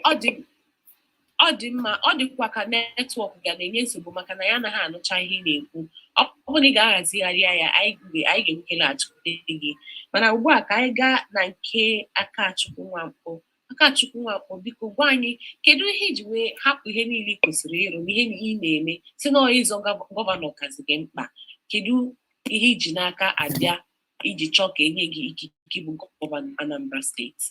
Ọ dị mma. Ọ dịkwa ka network ga na-enye nsogbu, maka na ya anaghị anụcha ihe ị na-ekwu. Ọ bụrụ na ị ga-ahazigharị ya, anyị ga-enweke laghachikwute gị. Mana ugbu a, ka anyị gaa na nke Akachukwu Nwankpọ. Akachukwu Nwankpọ, biko gwa anyị, kedu ihe iji wee hapụ ihe niile ị kwesịrị ịrụ na ihe ị na-eme, si na ịzọ gọvanọ kazi gị mkpa? Kedu ihe iji n'aka abịa iji chọọ ka enye gị ikike ịbụ gọvanọ Anambra Steeti?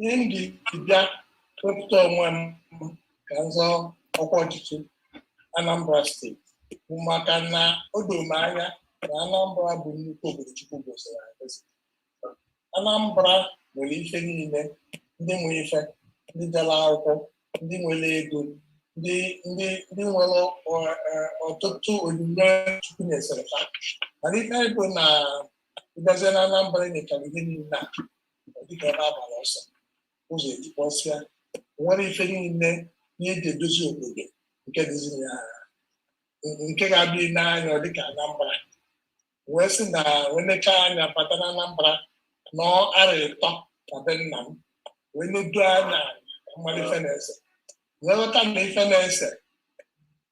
Ihe m ji bịa wepụta onwe m ka m zọọ ọkwa ọchịchị Anambra Steeti bụ maka na o doro m anya na Anambra bụ nnukwu obodo Chukwu gosiri agozi. Anambra nwere ife niile: ndị nwe ife, ndị jere akwụkwọ, ndị nwere ego, ndị nwere ọtụtụ onyinye Chukwu nyesịrị ha. Mana ife bụ na ịbịazie na Anambra, nyechara ihe niile a, ọ dịka ebe a gbara ọsọ, ụzọ etikpọsịa. Nwere ife niile ihe eji edozi obodo nke dịzi na nke ga-abịa n'anya, ọ dịka Anambra wee sị na wee nechaa anya bata na Anambra nọọ arọ 30 na be nna m, wee nedo anya ka mmadụ ife na-ese, wee ghọta na ife na-ese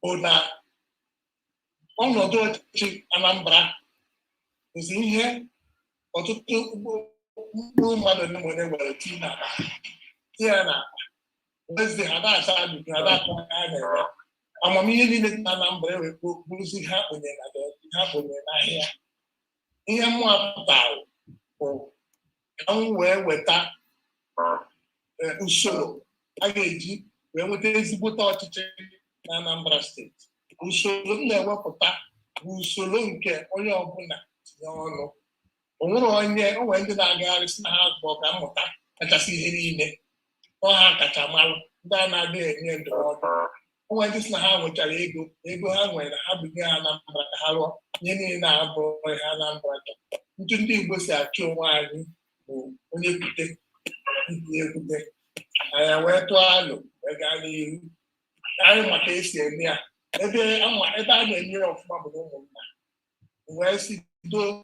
bụ na ọnọdụ ọchịchị Anambra bụzi ihe ọtụtụ mkpụrụ mmadụ ole ma ole were tii n'akpa, tie ya n'akpa, wezi ha na-asa ajụjụ, ha na-akọ ha na-eme amamihe niile dị na Anambra ewee bụrụzi ha kponyere na ha kponyere n'ahịa. Ihe mmụọ pụtara bụ ka m wee weta usoro a ga-eji wee nweta ezigbote ọchịchị na Anambra Steeti. Usoro m na-ewepụta bụ usoro nke onye ọbụla tinye ọnụ. O nwere onye o nwere ndị na-agagharị sị na ha bụ ọka mmụta kachasị ihe niile, ọ ha kacha malụ ndị a na-adịghị enye ndụmọdụ. O nwere ndị sị na ha nwechara ego, ego ha nwere na ha binye ha Anambra ka ha rụọ ihe niile na-abụrụ ihe Anambra chọrọ. Ntụ ndị Igbo si achụ onwe anyị bụ onye kwute ndị ekwute anyị wee tụọ alụ wee gaa n'ihu. Anyị maka esi eme ya, ebe ama ebe a na-eme ya ọfụma bụ na ụmụnna wee si doo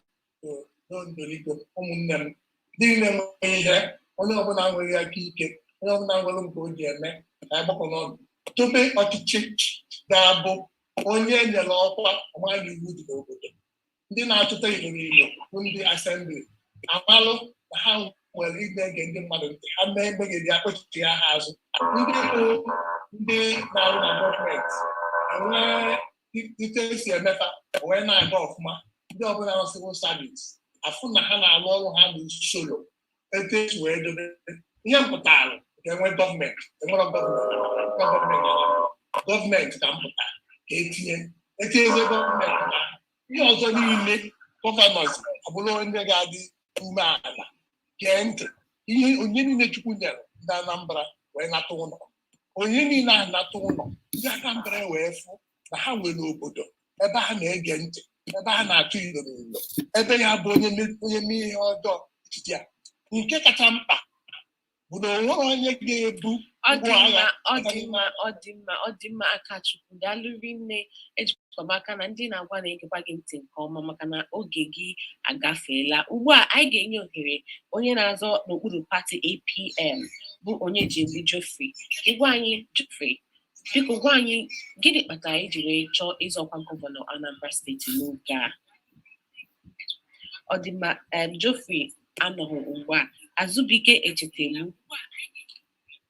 doo ndoriko. Ụmụnne m ndị niile nwere ihe, onye ọbụla nwere aka ike, onye ọbụla nwere nke o ji eme, ka anyị gbakọ n'ọnụ tobe ọchịchị ga-abụ onye e nyere ọkwa ọmaghị iwu dị n'obodo. Ndị na-achụta ilo n'ilo bụ ndị assembly amalụ na ha nwere ide ege ndị mmadụ ntị, ha mee mmegheri akpọchichi ha azụ. Ndị bụ ndị na-arụ na gọọmenti enwee ite esi emefa wee na-aga ọfụma. Ndị ọbụla nọ civil service afụ na ha na-arụ ọrụ ha n'usoro etu esi wee dobe ihe mpụtara nke enwe gọọmenti. Enwere gọọmenti, gọọmenti, gọọmenti ka mpụta ka etinye etinyezie gọọmenti na ihe ọzọ niile. Governors abụrụ onye ga-adị umeala, gee ntị ihe onye niile Chukwu nyere ndị Anambra wee nata ụlọ, onye niile ahụ nata ụlọ, ndị Anambra wee fụ na ha nwere obodo ebe ha na-ege ntị, ebe ha na-atụ ilo n'ilo, ebe ya bụ onye onye mee ihe ọjọọ etiti ya. Nke kacha mkpa bụ na o nwere onye ga-ebu Ọ dị ngwa mma. Agha. Ọ dị mma, ọ dị mma, ọ dị mma, Akachukwu. Daalụ rinne. Ejikwa m aka na ndị na-agwa na-egekwa gị ntị nke ọma, maka na oge gị agafeela. Ugbu a, anyị ga-enye ohere onye na-azọ n'okpuru pati APM bụ onye Jegbu Geoffrey. Ịgwa anyị, Geoffrey, biko gwa anyị gịnị kpatara iji wee chọọ ịzọkwa gọvanọ Anambra Steeti n'oge a? Ọ dị mma. Geoffrey anọghị ugbu a. Azụbike Echetelu,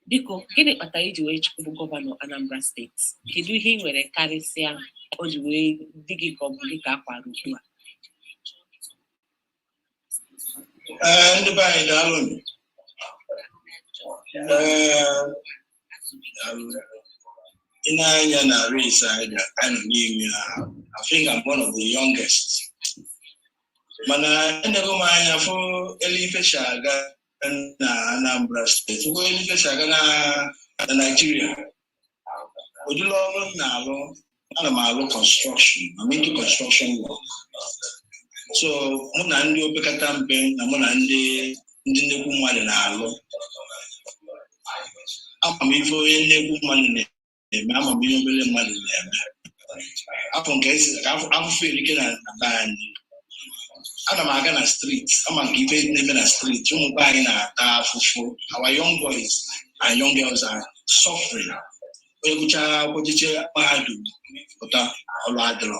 biko gịnị kpatara iji wee chọọ ịbụ gọvanọ Anambra Steeti? Kedu ihe ị nwere karịsịa o ji wee dị gị ka ọ bụ gị ka a kwara ugbu a? Ee, ndị be anyị, daalụ. Ee, ị na-anya na race anyị anyị nọ n'ime ya, I think I'm one of the youngest. Mana enego m anya fụ elu ife si aga na Anambra Steeti, fụ elu ife si aga na Nigeria. Ụdịrị ọrụ m na-alụ, ana m alụ construction. I'm into construction work. So mụ na ndị opekata mpe na mụ na ndị nnekwu mmadụ na-alụ. Ama m ife onye nnekwu mmadụ na-eme, ama m ihe obere mmadụ na-eme. Afọ nke esi ka afụfụ erike na be anyị. Ana m aga na street, ama nke ife na-eme na street. Ụmụ be anyị na-ata afụfụ. Our young boys and young girls are suffering. Onye gụchara akwụkwọ, jeche mahadum pụta, ọrụ adịrọ.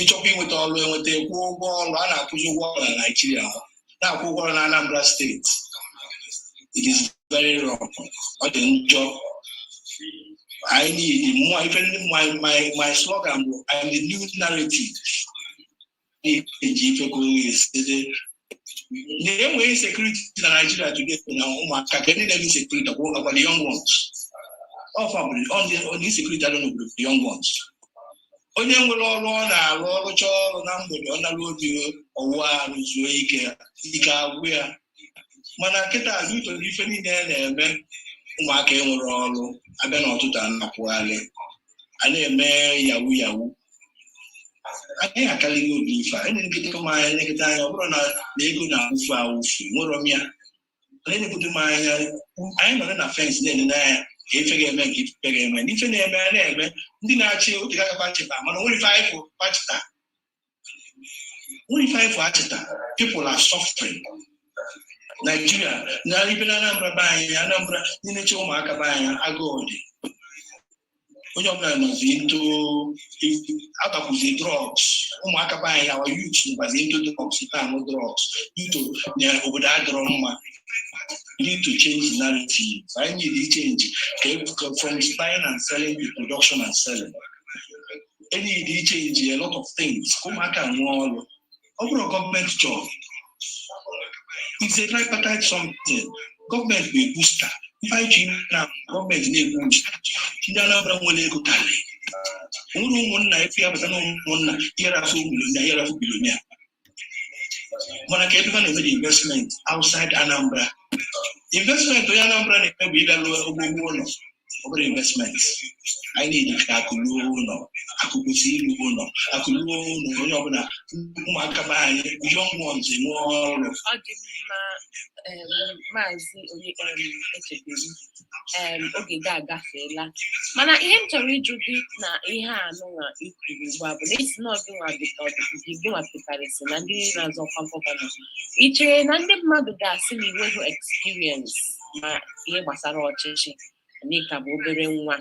Ịchọkwa inweta ọrụ, enweta, kwụọ ụgwọ ọrụ. A na-akwụzi ụgwọ ọrụ na Naijiria, na-akwụ ụgwọ ọrụ na Anambra Steeti. It is very wrong. Ọ dị njọ. I need more. Even my slogan bụ "I'm the new narrative." Eji ife kwuru esi na enweghị insecurity na Nigeria today na ụmụaka ka ndị na-eme insecurity akwa the young ones. All family on the insecurity adọ n'obodo, the young ones. Onye nwere ọrụ ọ na-arụ, ọrụ chọọ ọrụ na mgbede, ọ nara obi ọwụwa arụ, zuo ike, ike agwụ ya. Mana kịta azụ ife niile a na-eme, ụmụaka enwere ọrụ. Abịa n'ọtụtụ, a na-akwụgharị, a na-eme yahoo yahoo. Anyị akarịghị obi ife a. Anyị na-ekete m anya, na-ekete anya. Ọ bụrụ na ego na-awụfu awụfu, nwere m ya. Anyị na-ekete m anya. Anyị nọrọ na fence na-enene anya ka ife ga-eme, nke ife ga-eme na ife na-eme a na-eme. Ndị na-achị oge ga-agakwa chịta, mana nwere ife anyị fụ achịta, nwere ife anyị fụ achịta. People are suffering. Nigeria na ibe na Anambra be anyị, Anambra niile, ụmụaka be anyị, agụụ dị. Onye ọbụla nọzi into atakwuzi drugs. Ụmụaka be anyị, our youth, nọkwazi into drugs, na-aṅụ drugs due to na obodo adịrọ mma. We need to change the narrative. I need to change from buying and selling to production and selling. I need to change a lot of things. Ụmụaka nwee ọrụ, ọ bụrụ gọọmenti job, it's a tripartite something. Gọọmenti bụ booster. Ife anyị ji na gọọmenti na-ekwu, ndị Anambra nwere ego karị nwere ụmụnna efe ya bata na ụmụnna ihe afọ millionaire, ihe afọ billionaire. Mana ka ebe ha na-eme the investment outside Anambra? Investment onye Anambra na-eme bụ ịbịa lụọ ogbogbo ụlọ. Ọ bụrụ investment, anyị na-eji ka akụ luo ụlọ, akụ kwesịrị ilu ụlọ, akụ luo ụlọ, onye ọbụla, ụmụaka be anyị, young ones, enwe ọrụ. Ọ dị mma. Maazị onye echebiri oge gị agafeela, mana ihe m chọrọ ịjụ gị na ihe a nụnwa i kwuru ugbu a bụ na esi na ọgịnwa dịka ọdịdị gị nwa pụtarịsị na ndị na-azọ ọkwa gọvanọ. Ị chere na ndị mmadụ ga-asị na inweghị experience ma ihe gbasara ọchịchị, na ị ka bụ obere nwa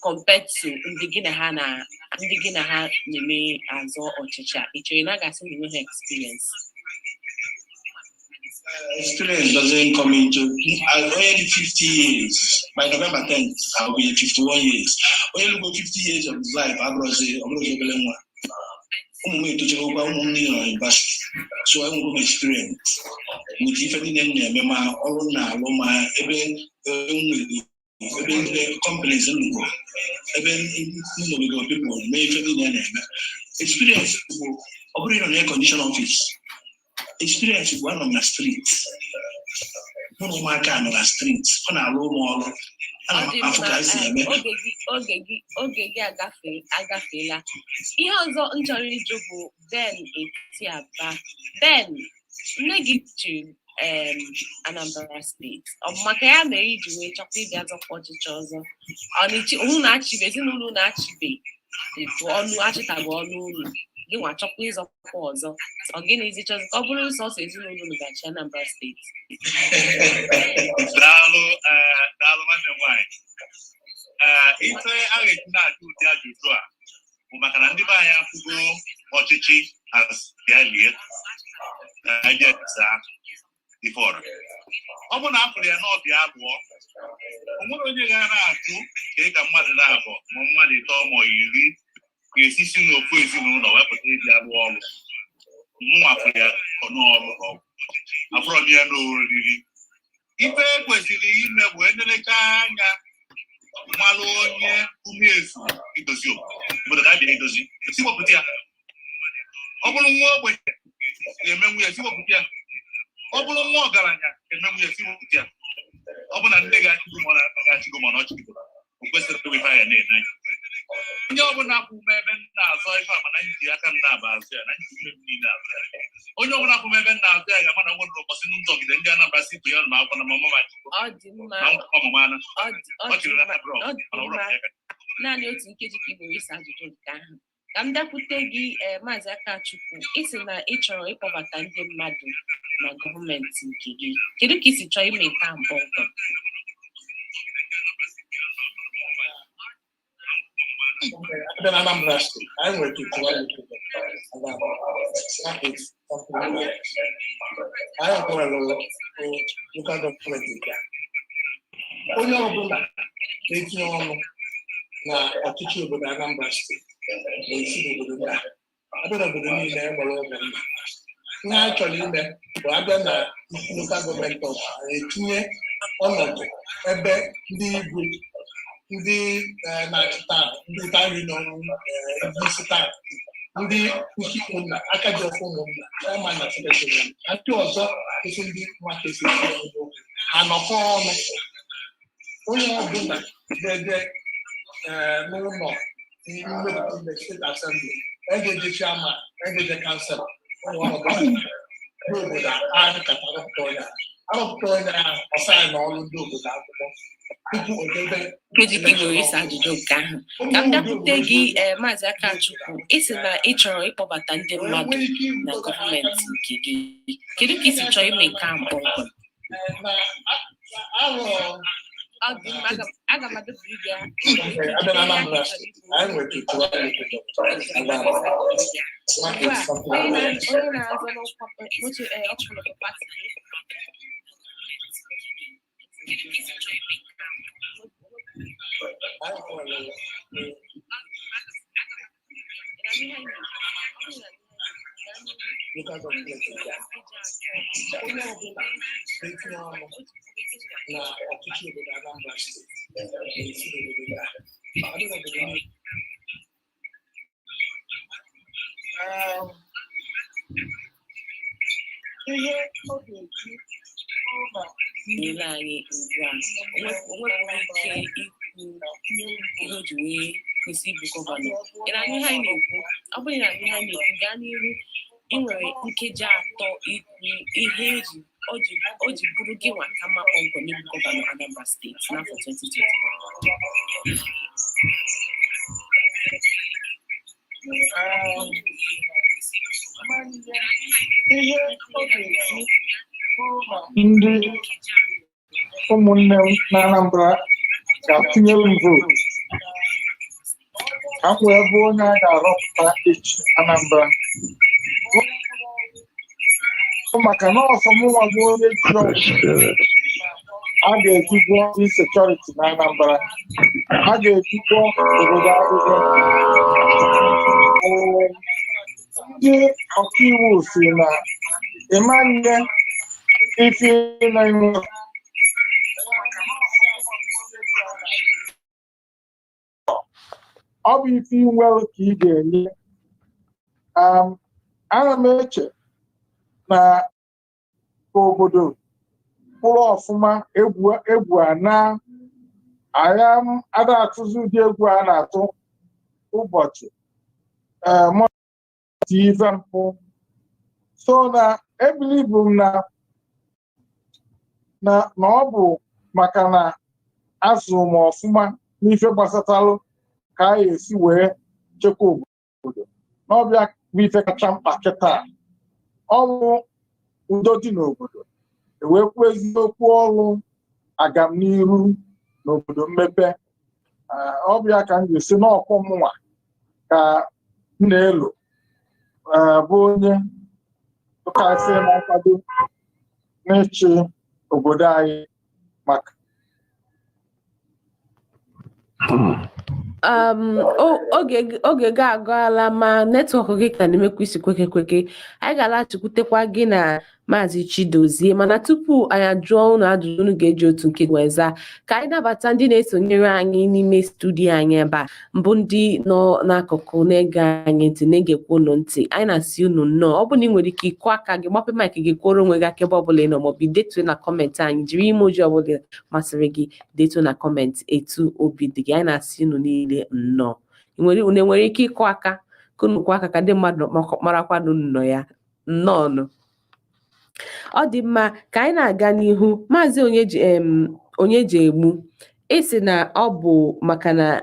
compared to ndị gị na ha na-eme azọ ọchịchị a? Ị chere na a ga-asị na inweghị experience? Experience doesn't come into. I'm already 50 years. By November 10th, I'll be 51 years. Onye lugo 50 years of his life abụrụzi ọbụrụzi obere nwa. Ụmụ m etochagokwa, ụmụ m niile nọ university, so enwego m experience with ife niile m na-eme, ma ọrụ m na-alụ, ma ebe m nwere, ebe ndị companies m lụgo, ebe m nọbigo people mee ife niile na-eme. Experience bụ ọ bụrụ ịnọ na air condition office. Experience bụ anọ m na street, mụ na ụmụaka nọ na street, ọ na-alụ ụmụ ọrụ, ana Ọ m dị afụ mma. Ka esi eme. Oge gị agafeela. Ihe ọzọ m chọrọ ịjụ bụ Ben Etiaba. Ben, nne gị chịrị Anambra Steeti. Ọ bụ maka ya mere iji wee chọkwa ịbịa zọkwa ọchịchị ọzọ? Ọ na-echi unu na-achịbe ezinụlọ unu achịbe etu ọnụ achịtabụ ọnụ unu, gị nwa chọkwa ịzọkwa ọzọ? Ọ gịnịzi chọzi ka ọ bụrụ sọsọ ezinụlọ unu ga-achị Anambra Steeti? Daalụ, daalụ nwanne m nwaanyị. Ife a ga-eji na-ajụ ụdị ajụjụ a bụ maka na ndị be anyị afụgo ọchịchị as bịa lie na aja saa ife ọra. Ọ bụ na afụrụ ya n'ọbịa abụọ, o nwere onye ga na-ajụ ka ị ka mmadụ na-abụ ma mmadụ ịtọ ma 10 ga-esi si n'ofu ezinụlọ wepụta ịbịa rụọ ọrụ. Mụnwa fụrụ ya ọnụọrụ ka ọ bụ afụrọ m ya n'oriri. Ife kwesịrị ime bụ enenecha anya mmalụ onye ume ezu idozi obodo. Obodo ka a bịa idozi, si wepụta ya. Ọ bụrụ nwa ogbenye ga-emenwu ya, si wepụta ya. Ọ bụrụ nwa ọgaranya ga-emenwu ya, si wepụta ya. Ọ bụ na nne ga-achịgo ma ọ na-achịgo ma na ọ chịgo, o kwesịrị ife anya na-ene anya. Onye ọbụla kwụ m ebe m na-azọ ife a, mana m ji aka m na-aba azụ ya na nji ume m niile azụ ya. Onye ọbụla kwụ m ebe m na-azụ ya ga-ama na nwere ụbọchị nzọgide ndị Anambra si bụ ya na akwụkwọ na mama ma chịgo Ọ dị mma. Na nkwa mama na Ọ dị ọ chịrị na mma. abroad Ọ dị mana ọ bụrụ mma. ya ka Naanị otu nkeji ka ị nwere ịsa ajụjụ nke ahụ. Ka m bịakwute gị, ee, Maazị Akachukwu. Ị sị na ị chọrọ ịkpọbata ndị mmadụ na gọọmenti nke gị. Kedu ka ị si chọọ ime nke a kpọmkwem? Abịa na Anambra Steeti, anyị nwere 21 local government. That is something like anyị nwere local government nke a. Onye ọbụla na-etinye ọnụ na ọchịchị obodo Anambra Steeti na-esi n'obodo ndị a. Abịa n'obodo niile, e nwere ụmụnna. Ihe a chọrọ ime bụ, abịa na local government ọbụla, etinye ọnọdụ ebe ndị igwe, ndị na-achị town, ndị town union, ndị isi town, ndị isi ụmụnna, aka ji ọkụ ụmụnna, chairman na secretary na ndị ọzọ esi, ndị nwata esi esi ọnụ, ha nọkọ ọnụ. Onye ọbụla ga-eje n'ụlọ mmepụta ndị State Assembly, egeje chairman, egeje councillor, ụmụ ọnọdụ ndị obodo ahụ kacha arụpụta onye ahụ, arụpụta onye ahụ, ọ sign ọrụ ndị obodo akwụkwọ tupu o debe. Nkeji ka ị nwere ịsa ajụjụ nke ahụ. Ka m bịakwute gị, ee, Maazị Akachukwu. Ị sị na ị chọrọ ịkpọbata ndị mmadụ na gọọmenti nke gị. Kedu ka ị si chọọ ime nke ahụ kpọmkwem? Na arọ Ọ dị mma, aga m adọbiri gị. Abịa na Anambra Steeti, anyị nwere 21 local government. Ugbu a, onye na-azọ n'ọkwa n'otu ọkọlọtọ pati gị. Anyị nwere local government nke a. Onye ọbụla na-etinye ọnụ na ọchịchị obodo Anambra Steeti na-esi n'obodo ndị a. Abịa n'obodo niile. Ihe ọ ga-eji bụrụ na Nyere anyị ugbu a, o nwepụrụ ike ikwu ihe o ji wee kwesị ịbụ gọvanọ. Ị na-anụ ihe anyị na-ekwu? Ọ bụrụ na ị na-anụ ihe anyị na-ekwu, gaa n'ihu. Ị nwere nkeji 3 ikwu ihe eji o ji bụrụ gị nwa ka mma kpọmkwem ịbụ gọvanọ Anambra Steeti n'afọ 2021. Ihe ọ ga-eji bụrụ na Ndị ụmụnne m na Anambra ga-atụnyere m vootu ka m wee bụ onye a ga-arọpụta echi Anambra bụ maka na ọsọ mụnwa bụ onye ji ọgwụ a ga-eji gwọọ insecurity na Anambra, a ga-eji gwọọ obodo ahụhụ. Ee, ndị ọkaiwu si na ịma nye ife na-enwe. Ọ bụ ife nwere ka ị ga-enye. Ana m eche na ka obodo kwụrụ ọfụma, egwu egwu a na agha ada atụzi ụdị egwu a na-atụ ụbọchị ee mụ ife mpụ. So na ebilivu m na ọ bụ maka na azụrụ m ọfụma n'ife gbasatalụ ka a ga-esi wee chekwa obodo n'ọbịa bụ ife kacha mkpa kịta. Ọ bụ udo dị n'obodo, ewee kwuo eziokwu, ọrụ agamniru n'obodo, mmepe ọbịa ka m ga-esi n'ọkwọ mụnwa ka m na-elo bụ onye kasị na nkwado n'ịchị obodo anyị maka Oge gị agụala, ma network gị ka na-emekwa isi kweke kweke. Anyị ga-alaghachikwutekwa gị na Maazị Chidozie, mana tupu anyị ajụọ unu ajụjụ unu ga-eji otu nke wee zaa, ka anyị nabata ndị na-esonyere anyị n'ime studio anyị ebe a, mbụ ndị nọ n'akụkụ na-ege anyị ntị, na-egekwa unu ntị. Anyị na-asị unu nnọọ. Ọ bụrụ na ị nwere ike ịkụ aka gị, gbape mic gị, kwuoro onwe gị aka ebe ọbụla ị nọ, maọbụ idetuo na comment anyị, jiri emoji ọbụla masịrị gị detuo na comment etu obi dị gị. Anyị na-asị unu niile nnọọ. Ị nwere, unu enwere ike ịkụ aka ka unu kwụọ aka ka ndị mmadụ marakwa na unu nọ ya. Nnọọ. Ọ dị mma, ka anyị na-aga n'ihu. Maazị Onye ji egbu, ịsị na ọ bụ maka na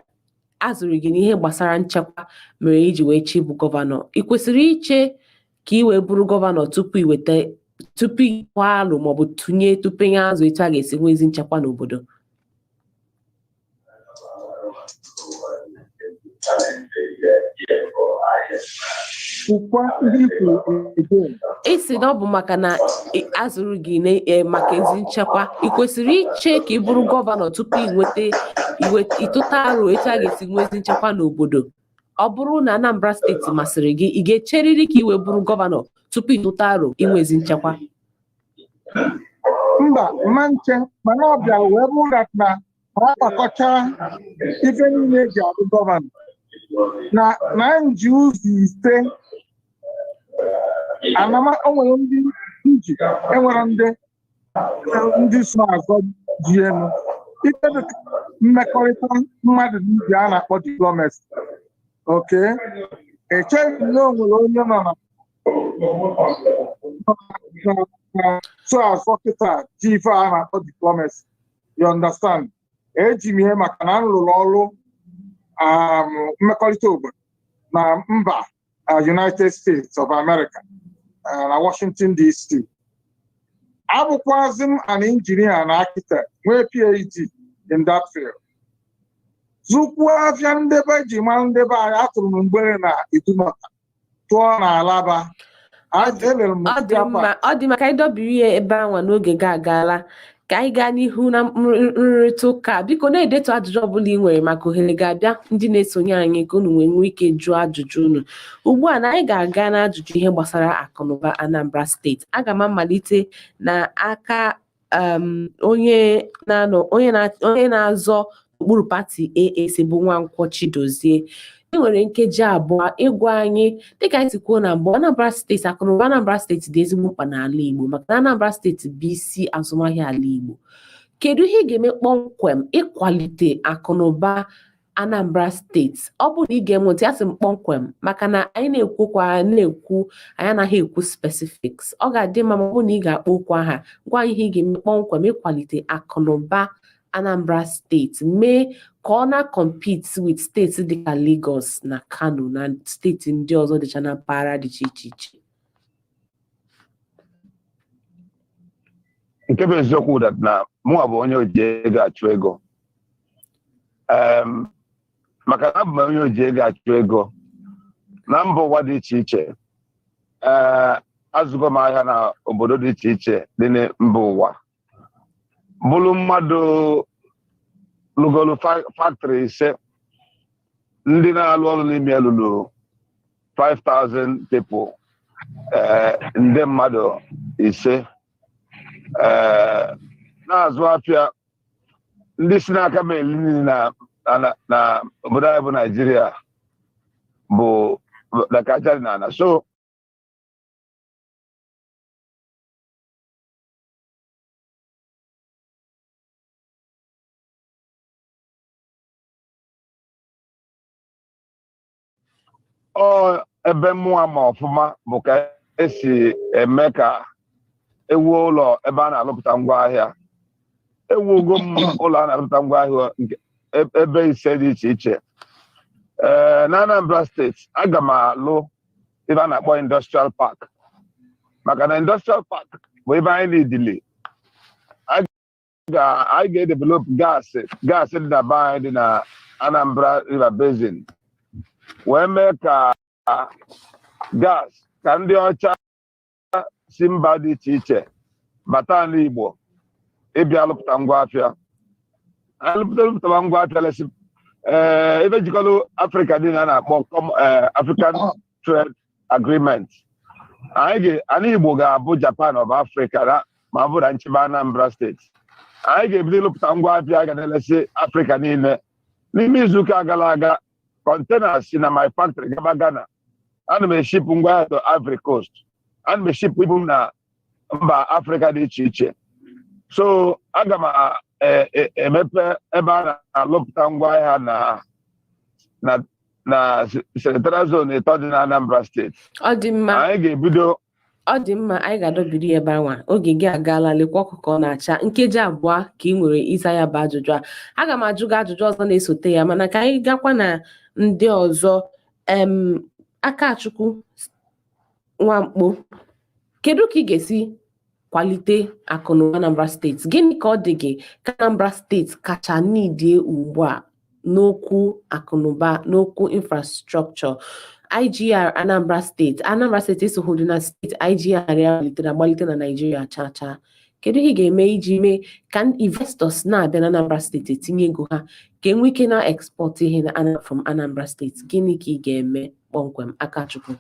Azụrụ gị n'ihe gbasara nchekwa mere iji wee chọọ ịbụ gọvanọ. Ị kwesịrị iche ka ị wee bụrụ gọvanọ tupu ị weta, tupu ị kwa alụ maọbụ tụnye tụpenye azụ etu a ga-esi nwee ezi nchekwa n'obodo? Kwukwa ihe i kwuru again. Ị sị na ọ bụ maka na azụrụ gị maka ezi nchekwa, ị kwesịrị iche ka ị bụrụ gọvanọ tupu ị nweta ịtụta aro etu a ga-esi nwee ezi nchekwa n'obodo. Ọ bụrụ na Anambra Steeti masịrị gị, ị ga-echerịrị ka ị wee bụrụ gọvanọ tupu ịtụta aro inwe ezi nchekwa? Mba, mma nche, mana ọ bịara wee bụrụ that na ha gbakọcha ife niile eji abụ gọvanọ na nji ụzọ ise anama. O nwere ndị nji, enwere ndị so azọ ji elu ife dịka mmekọrịta mmadụ na ibe a na-akpọ diplomacy. Okay, echeghị m na o nwere onye nọ na so azọ kịta ji ife a na-akpọ diplomacy, you understand? Eji m ihe maka na m rụrụ ọrụ mmekọrịta obodo na mba United States of America, na Washington DC. Abụkwazị m an engineer na architect, nwee PhD in that field. Zụkwuo afịa ndebe ji mara ndebe anyị, atụrụ m mgbere na Idumota, tụọ na Alaba. Elere m Ọ dị mma, ọ dị mma. Ka anyị dọbiri ya ebe anwa n'oge ga agaala, ka anyị gaa n'ihu na nrụrịta ụka. Biko na-edetu ajụjụ ọbụla ị nwere maka ohere ga-abịa ndị na-esonye anyị ka unu wee nwee ike jụọ ajụjụ unu. Ugbu a na anyị ga-aga n'ajụjụ ihe gbasara akụnụba Anambra Steeti. Aga m amalite na aka onye na-anọ onye na-azọ okpuru pati AAC bụ Nwankwọ Chidozie. E nwere nkeji 2 ịgwa anyị, dịka anyị si kwuo na mbụ, Anambra Steeti, akụnụba Anambra Steeti dị ezigbo mkpa n'ala Igbo maka na Anambra Steeti bụ isi azụmahịa ala Igbo. Kedu ihe ị ga-eme kpọmkwem ịkwalite akụnụba Anambra Steeti? Ọ bụrụ na ị ga-eme ntị, asị m kpọmkwem maka na anyị na-ekwu okwu, anyị na-ekwu, anyị anaghị ekwu specifics. Ọ ga-adị mma ma ọ bụrụ na ị ga-akpọ okwu aha, gwa anyị ihe ị ga-eme kpọmkwem ịkwalite akụnụba Anambra Steeti, mee ka ọ na-compete with steeti dịka Lagos na Kano na steeti ndị ọzọ dịcha na mpaghara dị iche iche. Nke bụ eziokwu that na mụnwa bụ onye oji ego achụ ego, maka na abụ m onye oji ego achụ ego na mba ụwa dị iche iche. Ee, azụgo m ahịa na obodo dị iche iche dị na mba ụwa, bụrụ mmadụ lụgolu factory ise, ndị na-alụ ọrụ n'ime ya lụrụ 5,000 people, ee, nde mmadụ ise, ee, na-azụ afịa ndị si n'aka m eli nri na obodo anyị bụ Naijiria bụ na kacha dị n'ala so. Ọ ebe mụnwa ma ọfụma bụ ka esi eme ka ewuo ụlọ ebe a na-alụpụta ngwaahịa. Ewugo m ụlọ a na-alụpụta ngwaahịa nke ebe ise dị iche iche, ee, na Anambra Steeti. Aga m alụ ebe a na-akpọ industrial park, maka na industrial park bụ ebe anyị na-edili anyị ga-edevelop gas dị na be anyị dị na Anambra River Basin, wee mee ka gas ka ndị ọcha si mba dị iche iche bata ala Igbo ịbịa lụpụta ngwa afịa. Alụpụta ngwa afịa lesi, ee, ebe jikọrọ Afrịka dị na a na-akpọ African Trade Agreement. Anyị ala Igbo ga-abụ Japan of Africa na ma ọ bụrụ na nchịba Anambra Steeti. Anyị ga-ebido ịlụpụta ngwa afịa ga na-elesi Afrịka niile. N'ime izuụka gara aga, container si na my factory gaba Ghana. Ana m eshipụ ngwa ahịa to Ivory Coast, ana m eshipụ ibu m na mba Afrịka dị iche iche. So aga m emepe ebe a na-alụpụta ngwa ahịa na senatorial zone ịtọ dị na Anambra Steeti. Ọ dị mma. Anyị ga-ebido. Ọ dị mma, anyị ga-adọbiri ya ebe anwa. Oge gị agaala. Lekwa ọkụ ka ọ na-acha. Nkeji 2 ka ị nwere ịza ya bụ ajụjụ a. Aga m ajụ gị ajụjụ ọzọ na-esote ya, mana ka anyị gakwa na ndị ọzọ. Akachukwu Nwamkpo, kedu ka ị ga-esi kwalite akụ na ụba Anambra Steeti? Gịnị ka ọ dị gị ka Anambra Steeti kacha nidie ugbu a n'okwu akụnụba, n'okwu infrastructure? IGR Anambra Steeti, Anambra Steeti esoghị na steeti IGR ya malitere agbalite na Naịjirịa chaa chaa. Kedu ihe ị ga-eme iji mee ka investors na-abịa na Anambra Steeti etinye ego ha, ka enwee ike na export ihe na from Anambra Steeti? Gịnị ka ị ga-eme kpọmkwem, Akachukwu?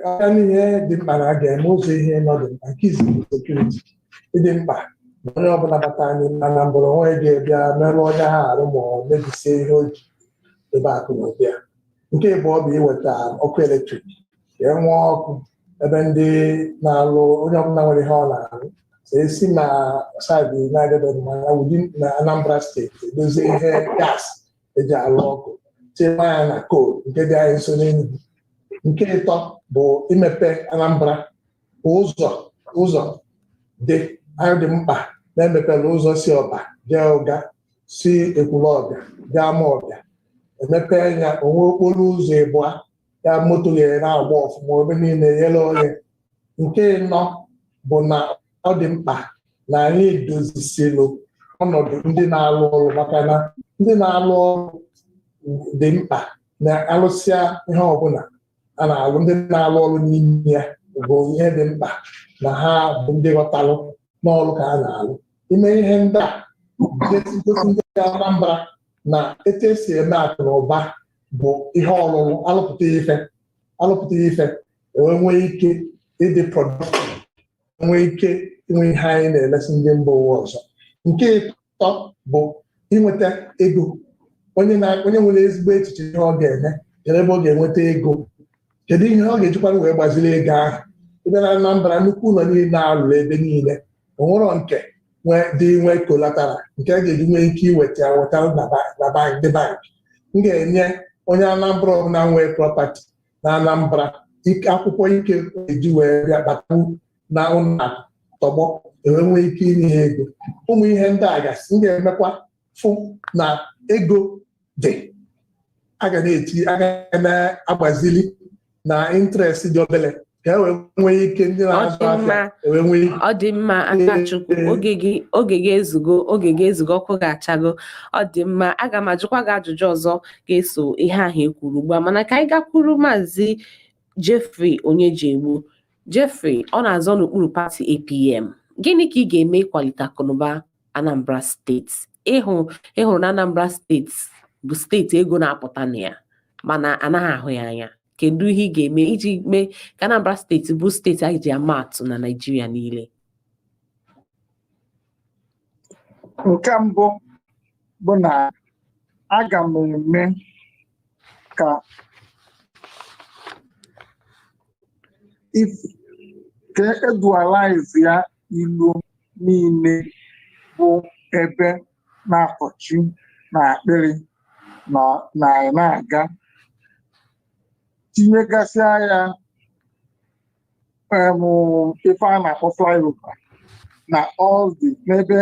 Aka n'ihe dị mkpa na a ga-eme, ụzọ ihe nọ dị mkpa. Nke izizi bụ security. Ịdị mkpa na onye ọbụla batara n'ime Anambra onwe ga-ebịa merụọ onye ha arụ ma ọ mebisie ihe o ji ebe akụ na ụba ya. Nke ịbụọ bụ iweta ọkụ eletrik, ka e nwee ọkụ ebe ndị na-alụ, onye ọbụla nwere ihe ọ na-alụ, so esi na side na-adịbe mma wudi na Anambra Steeti edozie ihe gas eji alụ ọkụ, tinye ya na coal nke dị anyị nso n'Enugu. Nke ịtọ bụ imepe Anambra ụzọ. Ụzọ dị anyị dị mkpa na-emepere ụzọ si Ọba jee Ụga, si Ekwulọbịa jee Amaọbịa, emepe ya onwe okporo ụzọ ịbụa ya, moto ghere na-agba ọfụma, ebe niile ghere oghe. Nke ịnọ bụ na ọ dị mkpa na anyị dozisilu ọnọdụ ndị na-alụ ọrụ, maka na ndị na-alụ ọrụ dị mkpa na alụsịa ihe ọbụla a na-alụ. Ndị na-alụ ọrụ n'ime ya bụ ihe dị mkpa na ha bụ ndị ghọtalụ n'ọrụ ka a na-alụ. Ime ihe ndị a gosi ndị Anambra na etu esi eme akụ na ụba bụ ihe ọlụlụ, alụpụta ife, alụpụta ife, enwe nwee ike ịdị productive, nwee ike inwe ihe anyị na-elesi ndị mba ụwa ọzọ. Nke ịtọ bụ inweta ego. Onye na onye nwere ezigbo echiche ihe ọ ga-eme, kedu ebe ọ ga-enweta ego? Kedu ihe ọ ga-ejikwara wee gbaziri ego ahụ? Ebe na Anambra, nnukwu ụlọ niile alụrụ ebe niile, onwero nke nwee dị nwee collateral nke a ga-eji nwee ike iweta ya wetara na bank. Ndị bank, m ga-enye onye Anambra ọbụla nwee property na Anambra ike, akwụkwọ ike eji wee bịa batakwu na ụlọ akụ tọgbọ, enwe nwee ike inye ya ego. Ụmụ ihe ndị a gasị m ga-emekwa fụ na ego dị a ga na-eti, a ga na-agbazili na interest dị obele, ka e wee nwee ike ndị Ọ na-azụ dị mma. afịa ewee nwee ike. Ọ dị mma, Akachukwu. Oge gị, oge gị ezugo, oge gị ezugo, ọkụ ga-achago. Ọ dị mma, aga m ajụkwa gị ajụjụ ọzọ ga-eso ihe ahụ e kwuru ugbu a, mana ka anyị gakwuru Maazị Jeffrey Onyejegbu. Jeffrey, ọ na-azọ n'okpuru pati APM. Gịnị ka ị ga-eme ịkwalite akụnụba Anambra Steeti? Ịhụrụ na Anambra Steeti bụ steeti ego na-apụta na ya, mana anaghị ahụ ya anya. Kedu ihe ị ga-eme iji mee ka Anambra Steeti bụ steeti a ji ama atụ na Naịjirịa niile? Nke mbụ bụ na aga m eme ka if ka e dualize ya ilo niile bụ ebe na-atọchi na akpịrị na na na-aga tinyegasịa ya ife a na-akpọ flyover na all the n'ebe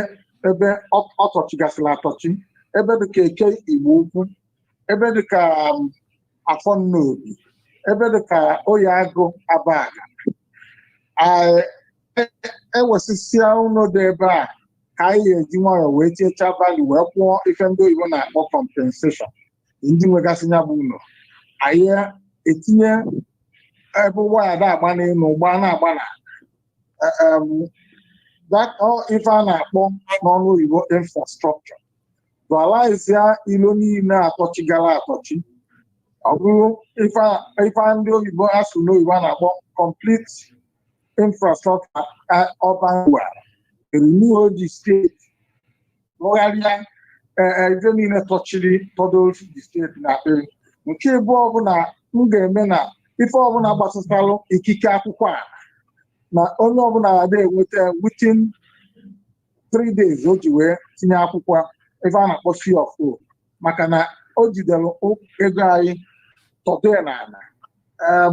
ebe ọ tọchigasịrị atọchi, ebe dịka Eke Igbo Ukwu, ebe dịka Afọ Nnobi, ebe dịka Oyi Agụ Abaga. Ewesịsịa ụlọ dị ebe a ka anyị ga-eji nwayọọ wee tiechaa value, wee kwụọ ife ndị oyibo na-akpọ compensation ndị nwegasị ya bụ ụlọ. Anyị etinye ebe waya na-agba n'elu, gbaa na-agba na that all ife a na-akpọ n'ọnụ oyibo infrastructure, dualize ya ilo niile atọchigara atọchi, ọ bụrụ ife ndị oyibo asụ n'oyibo a na-akpọ complete infrastructure, urban well, renew the state, rụgharịa ife niile tọchiri tọdoro the steeti na akpịrị. Nke ịbụọ bụ na m ga-eme na ife ọbụla gbasatalụ ikike akwụkwọ a na onye ọbụla ga enweta within 3 days o ji wee tinye akwụkwọ, ife a na-akpọ C of O, maka na o jidere ego anyị tọdo ya n'ala.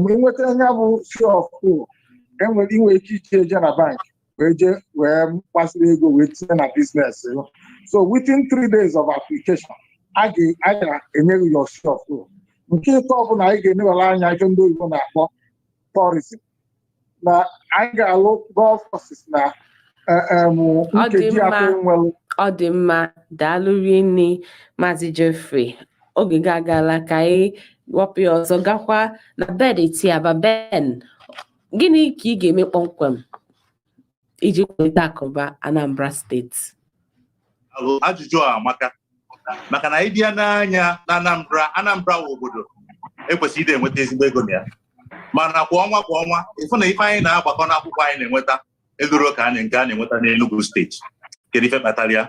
Enweta ya bụ C of O. Enwere inwe ike ije eje na bank wee jee wee gbasiri ego wee tinye na business. So within 3 days of application, a ga-enye gị your shop. Nke ịtọ bụ na anyị ga-enebara anya ife ndị oyibo na-akpọ tourism, na anyị ga-alụ golf courses na Ọ dị nkeji mma. atọ nwere. Ọ dị mma, daalụ rinne, Maazị Jeffrey. Oge gị agaala, ka anyị wapụ ya ọzọ gakwa na Ben Etiaba. Ben, gịnị ka ị ga-eme kpọmkwem iji kwalite akụnụba Anambra Steeti? Alụ, ajụjụ a amaka, maka na anyị bịa n'anya na Anambra, Anambra wụ obodo ekwesịrị ịdị enweta ezigbo ego na ya, mana kwa ọnwa kwa ọnwa, ịfụ na ife anyị na-agbakọ n'akwụkwọ anyị na-enweta eluro ka anyị nke a na-enweta n'Enugu Steeti. Kedu ife kpatara ya?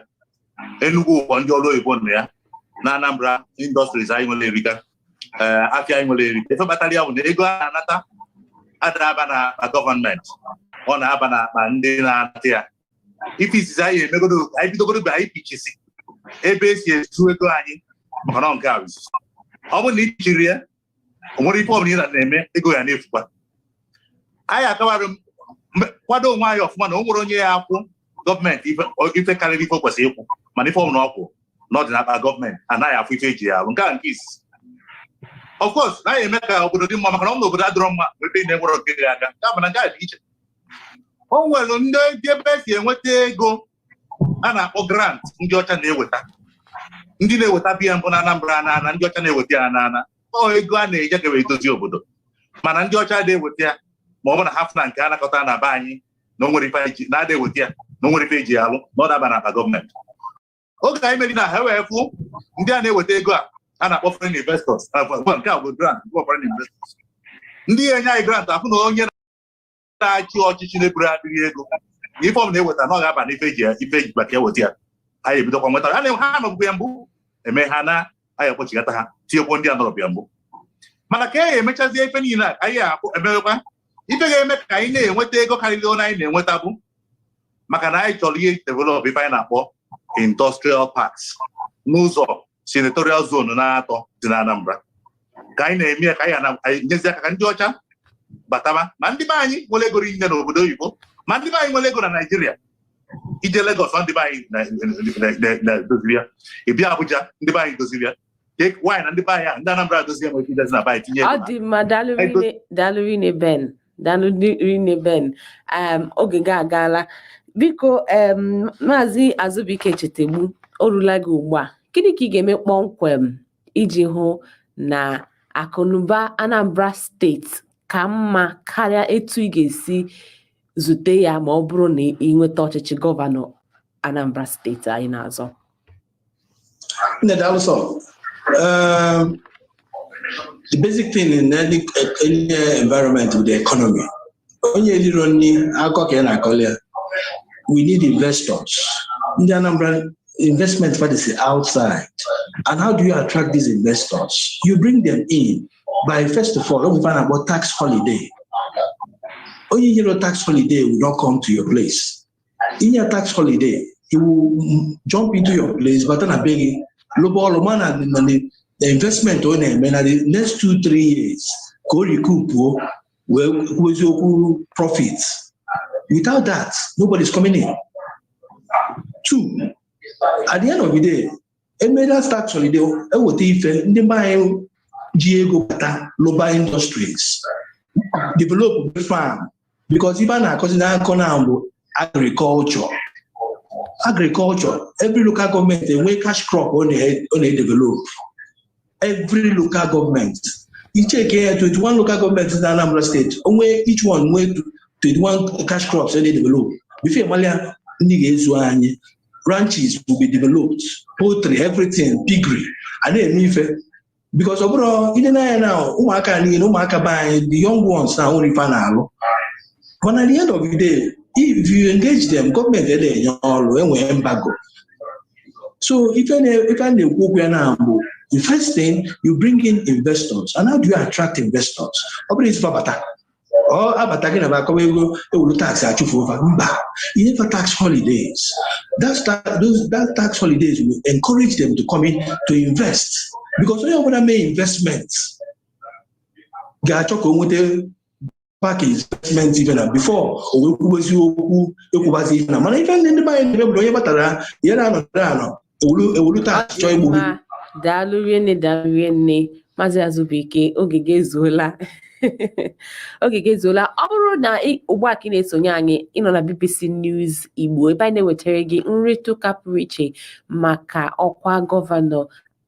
Enugu ụkọ ndị ọrụ oyibo nọ ya. Na Anambra, industries anyị nwere erika, ee, afịa anyị nwere erika. Ife kpatara ya bụ na ego a na-anata ada aba na akpa gọọmenti, ọ na-aba n'akpa ndị na-anata ya. Ife izizi anyị emegodo, anyị bidogodo bụ anyị pichisi ebe esi ezu ego anyị, maka na ọ nke a bụ izizi. Ọ bụrụ na i chiri ya, o nwere ife ọbụla ị na-eme, ego ya na-efukwa. Anyị akawara kwado onwe anyị ọfụma na o nwere onye ya akwụ gọọmenti ife karịrị ife o kwesịrị ịkwụ, mana ife ọbụla ọ kwụ na ọ dị n'akpa gọọmenti, anaghị afụ ife eji ya alụ. Nke a nke izizi. Of course, naghị eme ka obodo dị mma, maka na ọ bụ na obodo adịrọ mma, ebe ị na-enwere nke gị aka. Ya bụ na nke a dị iche. O nwere ndị ebe esi enweta ego a na-akpọ grant ndị ọcha na-eweta, ndị na-eweta biya mbụ na Anambra na ana ndị ọcha na-eweta ya n'ana. Ọ ego a na-eje ka wee dozie obodo, mana ndị ọcha na-eweta ya, ma ọ bụ na ha fụ na nke a nakọta na be anyị na o nwere ife anyị ji na-ada eweta ya, na o nwere ife eji ya alụ, na ọ daba n'akpa gọọmenti. Oge anyị meri na ha wee fụ ndị a na-eweta ego a na-akpọ foreign investors. Ah, nke a bụ grant bụ foreign investors, ndị ya enye anyị grant, afụ na onye na-achị ọchịchị na-eburu adịghị ego na ife ọbụla eweta na ọ ga-aba n'ife eji ya, ife eji maka eweta ya. Anyị ebidokwa nweta ha ha nọbụkwa ya mbụ eme ha na anyị akpọchigata ha, tinyekwo ndị a nọrọbịa mbụ. Mana ka e emechazie ife niile a, anyị emewekwa ife ga-eme ka anyị na-enweta ego karịrị onye anyị na-enweta, bụ maka na anyị chọrọ ihe develop ife anyị na-akpọ industrial parks n'ụzọ senatorial zone na-atọ dị na Anambra, ka anyị na-eme ya, ka anyị nyezi aka ka ndị ọcha bataba, ma ndị be anyị nwere ego rinne n'obodo oyibo, ma ndị be anyị nwere ego na Naịjirịa. Ije Lagos, ndị be anyị na-doziri ya. Ị bịa Abuja, ndị be anyị doziri ya. Nwaanyị na ndị be anyị a, ndị Anambra dozie nwere ike idezi na be anyị tinye ego Ọ ha. dị mma, daalụ rinne, daalụ rinne Ben, daalụ rinne Ben. Oge gị agaala. Biko, Maazị Azụbike Chetegbu, o rula gị ugbu a. Gịnị ka ị ga-eme kpọmkwem iji hụ na akụnụba Anambra Steeti ka mma karịa etu ị ga-esi zute ya ma ọ bụrụ na ị nweta ọchịchị gọvanọ Anambra Steeti anyị na-azọ? Nne, daalụ sọ. The basic thing in any environment with the economy, onye eliro nri akọ ka ị na-akọli ya. We need investors. Ndị Anambra, investment fund is outside. And how do you attract these investors? You bring them in by, first of all, we find about tax holiday. Onye nyere tax holiday will not come to your place. In your tax holiday, he will jump into your place, but then abeg lụba ọrụ ma na the investment ọ na-eme na the next 2-3 years ka o recoup wee kwuo eziokwu profit. Without that, nobody's coming in. Two, at the end of the day, emere tax holiday, eweta ife ndị be anyị ji ego bata lụba industries, develop farm, because ife a na-akọzi n'akọ na bụ agriculture. Agriculture, every local government enwe cash crop ọ na-edevelop. Every local government, icheke ya, 21 local government na Anambra State, onwe each one nwee 21 cash crops ọ na-edevelop. Before ịmalịa ndị ga-ezu anyị, ranches will be developed, poultry, everything, piggery, a na-eme ife, because ọ bụrụ ile n'anya na ụmụaka niile, ụmụaka be anyị, the young ones na nwere ife a na-alụ. Mana at the end of the day, if you engage them, gọọmenti ede enye ọrụ, enwee embargo. So ife a na-ekwu okwu ya na bụ, the first thing, you bring in investors. And how do you attract investors? Ọ bụrụ ife abata, ọ abata gị na akọwa ego ewuru tax achụfu ofa, mba, ihe for tax holidays. That tax holidays will encourage them to come in to invest, because onye ọbụla mee investment ga-achọ ka o nweta Park investment ife na before o wee kwubezi okwu ekwubazi ife na mana ife ndị be anyị na-eme bụ na onye batara ya na-anọdụ anọ ewelu taa Ọ chọọ dị igbu gị. mma. Daalụ rinne, daalụ rinne, Maazị Azubike. Oge gị ezuola, oge gị ezuola. Ọ bụrụ na ugbu a ka ị na-esonye anyị, ịnọ na BBC News Igbo, ebe anyị na-ewetara gị nrịta ụka pụrụ iche maka ọkwa gọvanọ,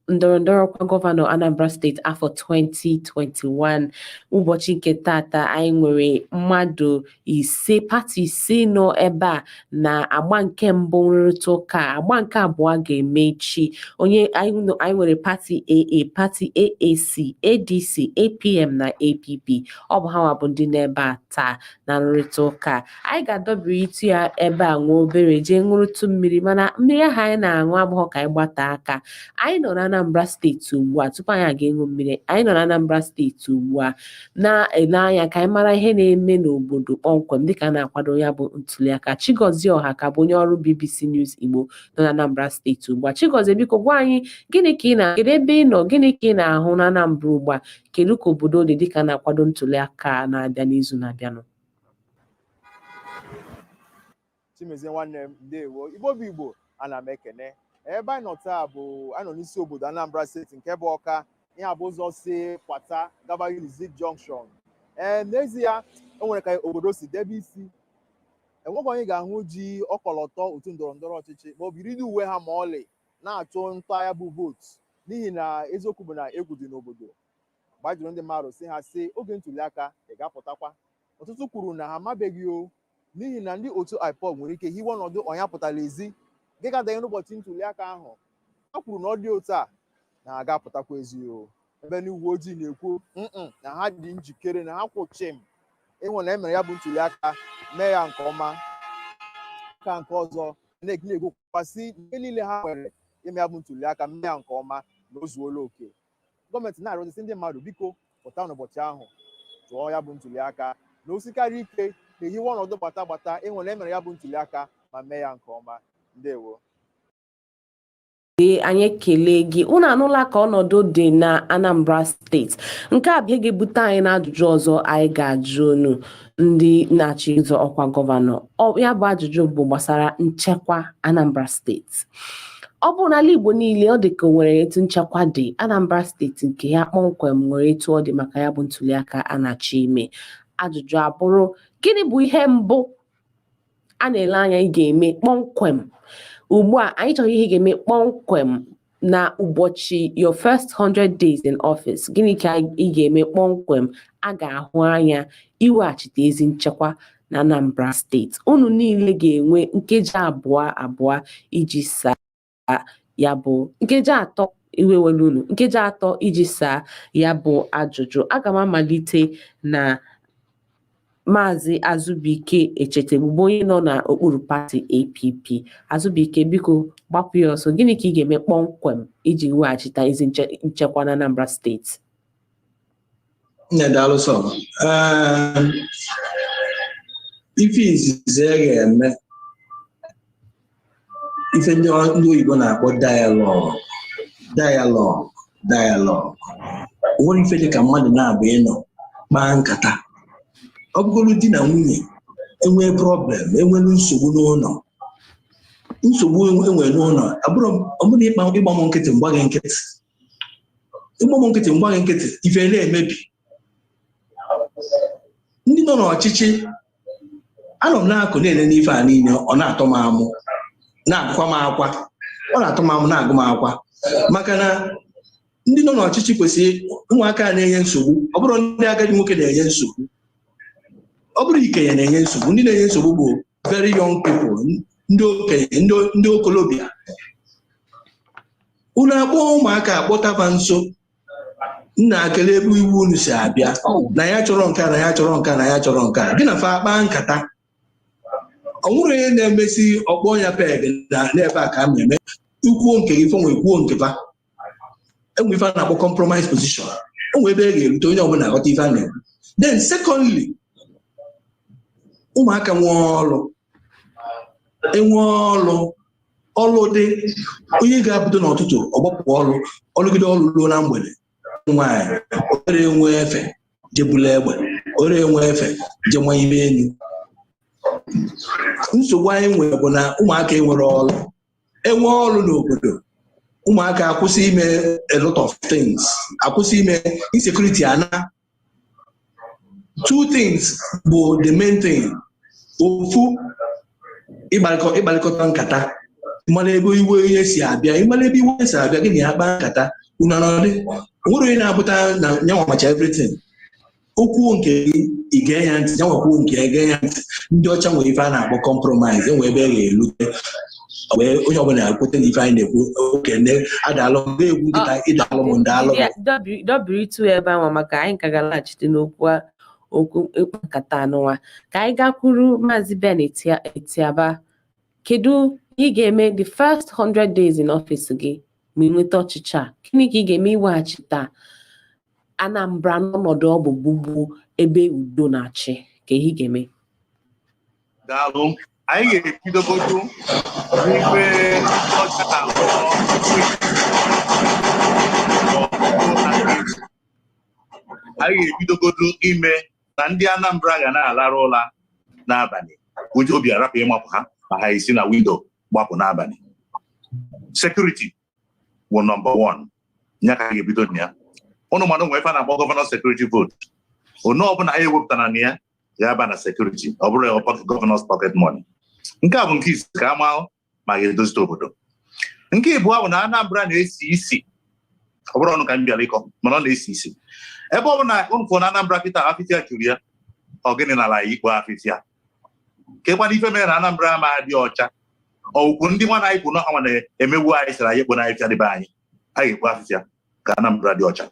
ndọrọ ndọrọ ọkwa gọvanọ Anambra Steeti afọ 2021. Ụbọchị nke tata, anyị nwere mmadụ 5, pati 5 nọ ebe a na agba nke mbụ nrịrịta ụka. Agba nke abụọ ga-eme echi. Onye anyị nwere pati AA, pati AAC, ADC, APM na APP. Ọ bụ ha nwa bụ ndị nọ ebe a taa na nrịrịta ụka. Anyị ga-adọbiri itu ya ebe a nwa obere, jee ṅụrụtụ mmiri, mana mmiri ahụ anyị na-aṅụ abụghị ka anyị gbata aka. Anyị nọ na Anambra Steeti ugbu a. Tupu anyị aga ịṅụ mmiri, anyị nọ na Anambra Steeti ugbu a na-ele anya ka anyị mara ihe na-eme n'obodo kpọmkwem dịka a na-akwado ya bụ ntuliaka. Chigozie Ọha ka bụ onye ọrụ BBC News Igbo nọ na Anambra Steeti ugbu a. Chigozie, biko gwa anyị, gịnị ka ị na kedu ebe ị nọ, gịnị ka ị na-ahụ na Anambra ugbu a, kedu ka obodo dị dịka a na-akwado ntuliaka na-abịa n'izu na-abịanụ? Chimezie nwanne m, ndewo. Igbo bụ Igbo, ana m ekene. Ebe anyị nọ taa bụ anyị nọ n'isi obodo Anambra Steeti nke bụ Ọka. Ihe a bụ ụzọ si Kwata gaba Unizik Junction. Ee, n'ezie o nwere ka obodo si debe isi. Enweghị onye ga-ahụ ji ọkọlọtọ otu ndọrọ ndọrọ ọchịchị ma ọ bụ yiri uwe ha ma ọlị na-achụ nta ya bụ vootu, n'ihi na eziokwu bụ na egwu dị n'obodo. Mgbe a jụrụ ndị mmadụ si ha si oge ntuli aka ị ga-apụtakwa, ọtụtụ kwuru na ha amabeghị o, n'ihi na ndị otu IPOB nwere ike hiwe ọnọdụ ọnya pụtara ezi nke ga-adanye n'ụbọchị ntuli aka ahụ. Ha kwuru na ọ dị otu a na ha ga-apụtakwa ezi o, ebe ndị uwe ojii na-ekwu na ha dị njikere, na ha kwụ chịm ịhụ na emere ya bụ ntuli aka mee ya nke ọma. Ka nke ọzọ na-ekwukwasị ihe niile ha nwere ime ya bụ ntuli aka mee ya nke ọma na o zuola oke. Gọọmenti na-arịọzisi ndị mmadụ, biko pụta n'ụbọchị ahụ tụọ ya bụ ntuli aka, na osikarị ike na-ehiwe ọnọdụ gbata gbata ịhụ na emere ya bụ ntuli aka ma mee ya nke ọma. Ndewo. Ee, anyị ekele gị. Unu anụla ka ọnọdụ dị na Anambra Steeti. Nke a bịa ga-ebute anyị n'ajụjụ ọzọ anyị ga-ajụ unu ndị na-achọ ịzọ ọkwa gọvanọ. Ya bụ ajụjụ bụ gbasara nchekwa Anambra Steeti. Ọ bụ n'ala Igbo niile ọ dị ka o nwere etu nchekwa dị. Anambra Steeti nke ya kpọmkwem nwere etu ọ dị maka ya bụ ntuliaka a na-achọ ime. Ajụjụ abụrụ, gịnị bụ ihe mbụ a na-ele anya ị ga-eme kpọmkwem ugbu a? Anyị chọrọ ihe ị ga-eme kpọmkwem na ụbọchị your first 100 days in office. Gịnị ka ị ga-eme kpọmkwem a ga-ahụ anya iweghachite ezi nchekwa na Anambra Steeti? Unu niile ga-enwe nkeji abụọ abụọ iji saa ya bụ nkeji 3. Iwe were unu nkeji 3 iji saa ya bụ ajụjụ. Aga m amalite na Maazị Azubike Echetegbu, bụ onye nọ n'okpuru pati APP. Azubike, biko gbapụ ya ọsọ. Gịnị ka ị ga-eme kpọmkwem iji weghachite ezi nchekwa na Anambra Steeti? Nne, daalụ sọ. Ife izizi a ga-eme, ife ndị oyibo na-akpọ dialogue, dialogue, dialogue. O nwere ife dị ka mmadụ na-abụ ịnọ kpaa nkata. Ọ bụgoro di na nwunye enwee problem, enwere nsogbu n'ụlọ, nsogbu enwere n'ụlọ abụrụ ọ bụrụ ịgba m nkịtị, mgba gị nkịtị, ịgba m nkịtị, mgba gị nkịtị, ife na-emebi. Ndị nọ n'ọchịchị, anọ m na-akụ na-ele n'ife a niile, ọ na-atọ m amụ, na-agụkwa m akwa. Ọ na-atọ m amụ, na-agụ m akwa, maka na ndị nọ n'ọchịchị kwesịrị ụmụaka na-enye nsogbu. Ọ bụrụ ndị agadi nwoke na-enye nsogbu, ọ bụrụ ikenye na-enye nsogbu, ndị na-enye nsogbu bụ very young people, ndị okenye, ndị okolobịa. Unu akpọ ụmụaka, akpọtaba nso, nna akele ebe iwu unu si abịa, na ya chọrọ nke a, na ya chọrọ nke a, na ya chọrọ nke a. Gị na fa akpa nkata. Ọ nwụrụ onye na-emesi ọkpọ ya peg na n'ebe a ka a na-eme ikwuo nke gị, fọnwe kwuo nke fa. Enwe ife a na-akpọ compromise position. O nwere ebe e ga-erute, onye ọbụla aghọta ife a na-ekwu. Then secondly, ụmụaka nwee ọrụ, enwe ọrụ, ọrụ dị, onye ga-abido n'ụtụtụ ọgbapụ ọrụ, ọrụgide ọrụ ruo na mgbede, nwaanyị obere enwe efe jebula egbe, Ore enwe efe je nwa ibe elu. Nsogbu anyị nwere bụ na ụmụaka enwere ọrụ. Enwe ọrụ n'obodo, ụmụaka akwụsị ime a lot of things, akwụsị ime insecurity. Ana two things bụ the main thing. Ofu, ịkparịkọta nkata, ịmara ebe iwe onye si abịa, ịmara ebe iwe si abịa, gị na ya kpaa nkata, unu anọdị. Onwere onye na-apụta na nyanwa macha everything. Okwu nke gị, ị gee ya ntị, nyanwa kwuo nke ya, gee ya ntị. Ndị ọcha nwere ife a na-akpọ compromise. Enwe ebe a ga-elute wee onye ọbụla ekwete na ife anyị na-ekwu okene adaalụ m egwu nkịta, ịdaalụ m, ndaalụ m. Dọbiri itu ebe ahụ, maka anyị ka ga-alaghachite n'okwu okwu ịkpa nkata anụnwa. Ka anyị gakwuru Maazị Ben Etiaba. Kedu ihe ị ga-eme the first 100 days in office gị ma ị nweta ọchịchị a? Gịnị ka ị ga-eme iweghachite Anambra n'ọnọdụ ọ bụ gbugbu ebe udo na-achị? Ka ihe ị ga-eme? Daalụ. Anyị ga-ebidogodu n'ife ọcha na-akpọ ọgụgụ. Anyị ga-ebidogodu ime na ndị Anambra ga na-alarụ ụla n'abalị, ụjọ obi arapụ ịmapụ ha ma ha esi na window gbapụ n'abalị. Security bụ number one, ya ka a ga-ebido na ya. Ụnụ mana nwee ife a na-akpọ governor security vote. Onye ọbụla anyị ewepụtara na ya ga-aba na security, ọ bụrụ ya governor's pocket money. Nke a bụ nke isi ka a maa ma ga-edozite obodo. Nke ịbụọ bụ na Anambra na-esi isi. Ọ bụrụ ọnụ ka m bịara ịkọ, mana ọ na-esi isi. Ebe ọ bụ na ụnụ fụrụ na Anambra kịta, afịfịa juru ya. Ọ gịnị nara ya ikpo afịfịa? Kekwana ife mere na Anambra ma dị ọcha? Ọwụkwụ ndị nwa na anyị kwụ na ha nwa na-emegbu anyị, sịrị anyị ekpo na afịfịa dịbe anyị. Anyị ga-ekpo afịfịa ka Anambra dị ọcha.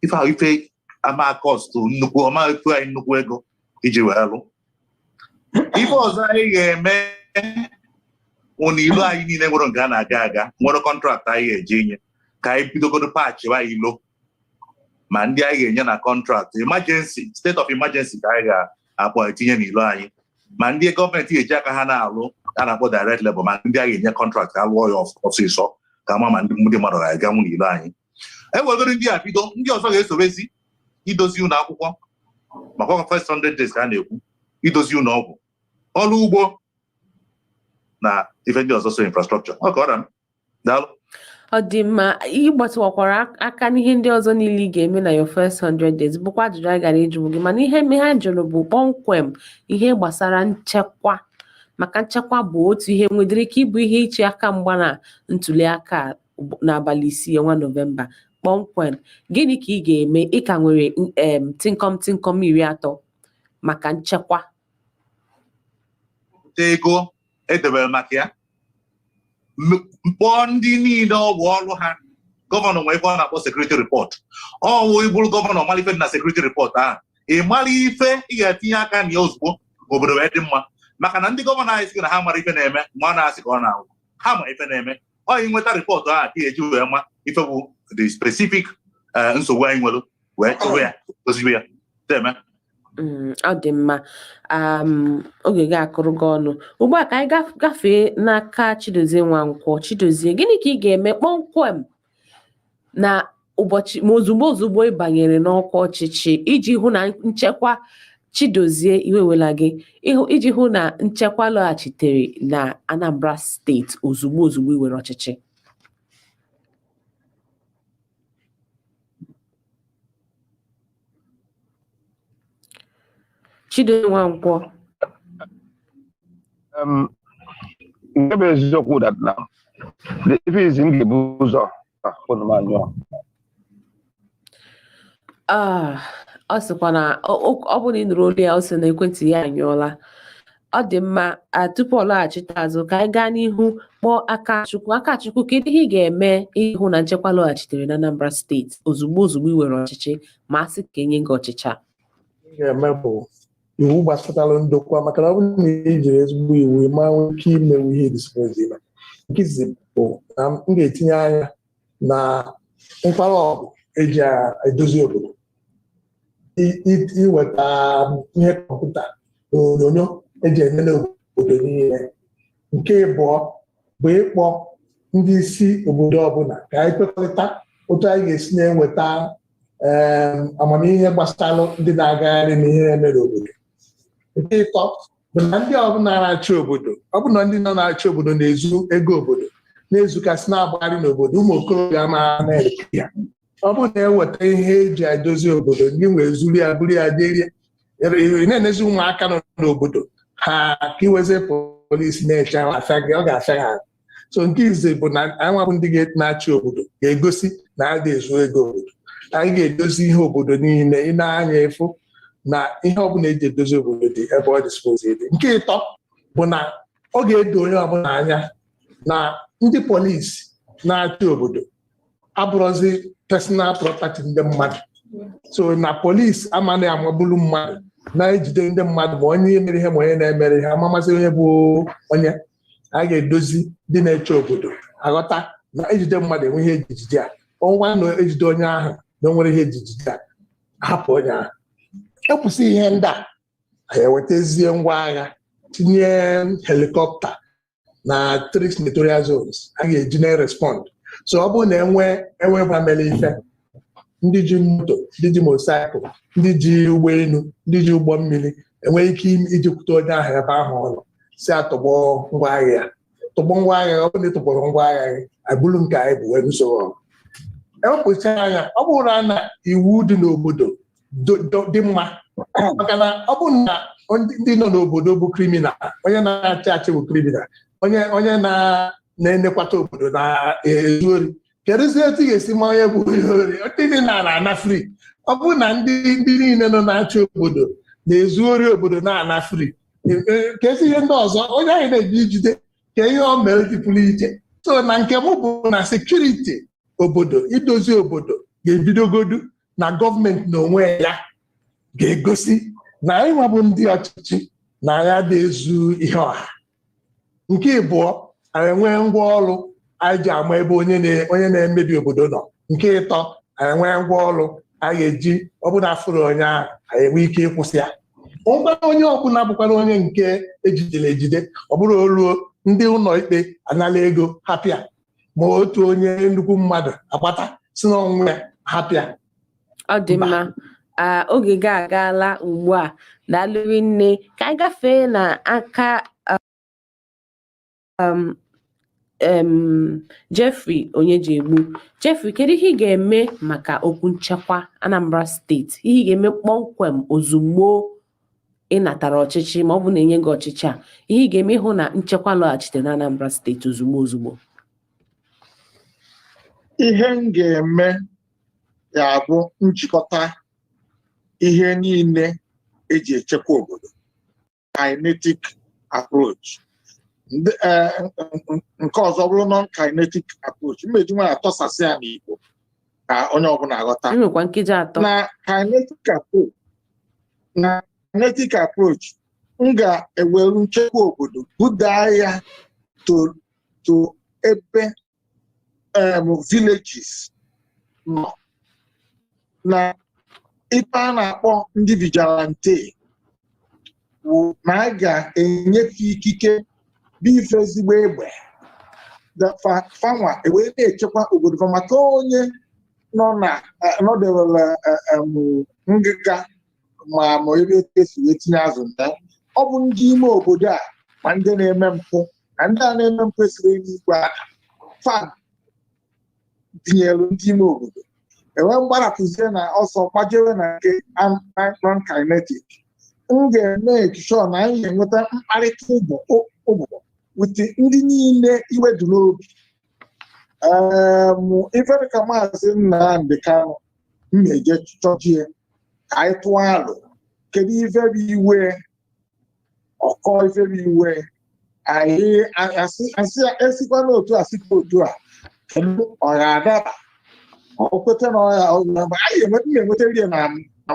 Ife ahụ ife ama cost nnukwu, ọma efu anyị nnukwu ego iji wee lụ. Ife ọzọ anyị ga-eme bụ na ilo anyị niile nwere nke a na-aga aga, nwere contract anyị ga-eje inye, ka anyị bidogodo patchịwa ilo ma ndị anyị ga-enye na contract. Emergency, state of emergency ka anyị ga-akpọ etinye n'ilo anyị, ma ndị gọọmenti ga-eji aka ha na-alụ a na-akpọ direct labor, ma ndị anyị ga-enye contract ka alụọ ya ọsịsọ, ka ama ma ndị mmadụ ga-aganwu n'ilo anyị. Ewegoro ndị a bido, ndị ọzọ ga-esobezi. Idozi ụlọ akwụkwọ, maka ọkwa first 100 days ka a na-ekwu, idozi ụlọ ọgwụ, ọrụ ugbo na ife ndị ọzọ, so infrastructure. Ọ ka ọra m. Daalụ. Ọ dị mma. Ị gbatịwakwara aka n'ihe ndị ọzọ niile ị ga-eme na your first 100 days, bụkwa ajụjụ anyị gara ịjụ gị, mana ihe ha jụrụ bụ kpọmkwem ihe gbasara nchekwa, maka nchekwa bụ otu ihe nwedịrị ike ịbụ ihe iche aka mgba na ntuli aka a n'abalị 6 ọnwa Nọvemba. Kpọmkwem, gịnị ka ị ga-eme? Ị ka nwere tịnkọm tịnkọm 30 maka nchekwa. Pụta ego edebere maka ya, kpọọ ndị niile ọ bụ ọrụ ha. Governor nwee ife ọ na-akpọ security report. Ọwụ ịbụrụ governor, mara ife dị na security report ahụ, ị mara ife ị ga-etinye aka na ya ozugbo ka obodo wee dị mma, maka na ndị governor anyị sị na ha mara ife na-eme, ma ọ na-asị ka ọ na-ahụ ha ma ife na-eme. Ọ ịnweta report ahụ ka ị ga-eji wee ma ife bụ the specific nsogbu anyị nwere, wee chụwa ya, doziwe ya deme. Ọ dị mma. Oge gị akụrụ gị ọnụ ugbu a. Ka anyị gafee n'aka Chidozie Nwankwọ. Chidozie, gịnị ka ị ga-eme kpọmkwem na ụbọchị ma ozugbo ozugbo ị banyere n'ọkwa ọchịchị iji hụ na nchekwa, Chidozie, iwewela gị ịhụ, iji hụ na nchekwa lọghachitere na Anambra Steeti ozugbo ozugbo ị were ọchịchị? Chidozie Nwankwọ. Nke bụ eziokwu that na the ife izi m ga-ebu ụzọ phone m anyụọ. Ah, ọ sịkwa na ọ bụrụ na ị nụrụ olu ya, ọ sị na ekwentị ya anyụọla. Ọ dị mma. Tupu ọ lọghachite azụ, ka anyị gaa n'ihu kpọọ Akachukwu. Akachukwu, kedu ihe ị ga-eme ịhụ na nchekwa lọghachitere na Anambra Steeti ozugbo ozugbo ị were ọchịchị, ma a sị ka enye gị ọchịchị a? M ga-eme bụ iwu gbasatara ndokwa, maka na ọ bụrụ na ị jiri ezigbo iwu, ị ma nwee ike imewu ihe dị suppose ime. Nke izizi bụ na m ga-etinye anya na nkwara ọgụ eji edozi obodo, iweta ihe kọmputa na onyonyo eji enye n'obodo niile. Nke ịbụọ bụ ịkpọ ndị isi obodo ọbụla ka anyị kwekọrịta otu anyị ga-esi na-enweta Amamihe gbasara ndị na-agagharị na ihe na-eme n'obodo. Nke ịtọ bụ na ndị ọbụla na-achị obodo, ọ bụ na ndị nọ na-achị obodo na-ezu ego obodo, na-ezukasị, na-agbagharị n'obodo, ụmụ okorobịa ma na-eke ya. Ọ bụrụ na eweta ihe eji edozi obodo, ndị nwee zuru ya, buru ya jerie, ị na-enezi ụmụaka nọ n'obodo ha ka iweze polisi na-eche afịa gị, ọ ga-afịa ha ahụ. So nke ize bụ na anyị bụ ndị na-achị obodo ga-egosi na a ga-ezu ego obodo. Anyị ga-edozi ihe obodo niile. Ị na-anya efu na ihe ọbụla eji edozi obodo dị ebe ọ dị suppose dị. Nke ịtọ bụ na ọ ga-edo onye ọbụla anya na ndị polisi na-achị obodo abụrụzi personal property ndị mmadụ. So na polisi amaghị amagbulu mmadụ, na-ejide ndị mmadụ, ma onye mere ihe ma onye na-emere ihe, amamasị onye bụ onye. A ga-edozi ndị na-eche obodo aghọta na ejide mmadụ, enwe ihe ejijide a ọnwa na ejide onye ahụ na o nwere ihe ejijide a, hapụ onye ahụ. Ekwụsị ihe ndị a, anyị ewetazie ngwa agha, tinye helicopter na three senatorial zones a ga-eji na-respond. So ọ bụrụ na enwe enwe mere ife, ndị ji moto, ndị ji motorcycle, ndị ji ụgbọelu, ndị ji ụgbọ mmiri, enweghị ike ijikwute onye ahụ ebe ahụ ọ nọ, si atọgbọ ngwa agha ya, tọgbọ ngwa agha ya. Ọ bụrụ na ị tọgbọrọ ngwa agha gị, abụrụ nke anyị bụ wee nusoro ọgụ. Ewepụcha anya, ọ bụrụ na iwu dị n'obodo dị mma, maka na ọ bụrụ na ndị nọ n'obodo bụ criminal, onye na-achị achị bụ criminal, onye na-enekwata obodo na-ezu ori, kedụzi etu ị ga-esi ma onye bụ onye ori? Ndị niile na-ana free. Ọ bụrụ na ndị niile nọ na-achị obodo na-ezu ori obodo na-ana free, ka ezi ihe ndị ọzọ onye anyị na-eji ijide ka ihe o mere dị pụrụ iche. So na nke m bụ na security obodo, idozi obodo ga-ebidogodu na gọọmenti n'onwe ya ga-egosi na anyị nwa bụ ndị ọchịchị na ya dị-ezu ihe ọha. Nke ịbụọ, anyị nwee ngwa ọrụ anyị ji ama ebe onye na-emebi obodo nọ. Nke ịtọ, anyị nwee ngwa ọrụ anyị ga-eji, ọ bụ na afụrụ onye ahụ, anyị enwe ike ịkwụsị ya. Ngwa, onye ọbụla bụkwara onye nke ejidere ejide, ọ bụrụ oluo ndị ụlọ ikpe anala ego hapịa, ma otu onye nnukwu mmadụ agbata si n'ọnwụ ya hapịa. Ọ dị Mba. mma. Oge gị agaala ugbu a. Daalụ nne. Ka anyị gafee na aka um, um, Jeffrey Onyejegbu. Jeffrey, kedu ihe ị ga-eme maka okwu nchekwa Anambra Steeti? Ihe ị ga-eme kpọmkwem ozugbo ị natara ọchịchị, ma ọ bụ na enye gị ọchịchị a, ihe ị ga-eme ịhụ na nchekwa lọghachite na Anambra Steeti ozugbo ozugbo? Ihe m ga-eme ga-abụ njikọta ihe niile eji echekwa obodo, kinetic approach. Nke ọzọ bụrụ non-kinetic approach. Mmeji nwa atọsasị ya n'Igbo ka onye ọbụla ghọta. Enwekwa nkeji 3. Na kinetic approach, m ga-eweru nchekwa obodo budaa ya to ebe villages nọ, na ife a na-akpọ ndị vigilante wụ na a ga-enyefe ikike bụ ife ezigbo egbe fanwa ewee na-echekwa obodo fa, maka onye nọ na nọdewere ngịga ma ebe esi wee tinye azụ na ya. Ọ bụ ndị ime obodo a, ma ndị na-eme mpụ na ndị a na-eme mpụ esiri n'igwe aka fa tinyere ndị ime obodo, enwee mgbarapụzie na ọsọ gbajewe na nke non-kinetic. M ga-eme sure na anyị ga-enweta mkparịta ụbụbọ with ndị niile iwe dị n'obi. Ife dịka Maazị Nnamdi Kanu, m na-eje chọjie ka anyị tụọ alo, kedu ife bụ iwe ọkọ, ife bụ iwe anyị, asị esikwa n'otu a, sikwa otu a, kedu ọ ga-adaba? Ọ kweta na ọ ya anyị na-enweta rie na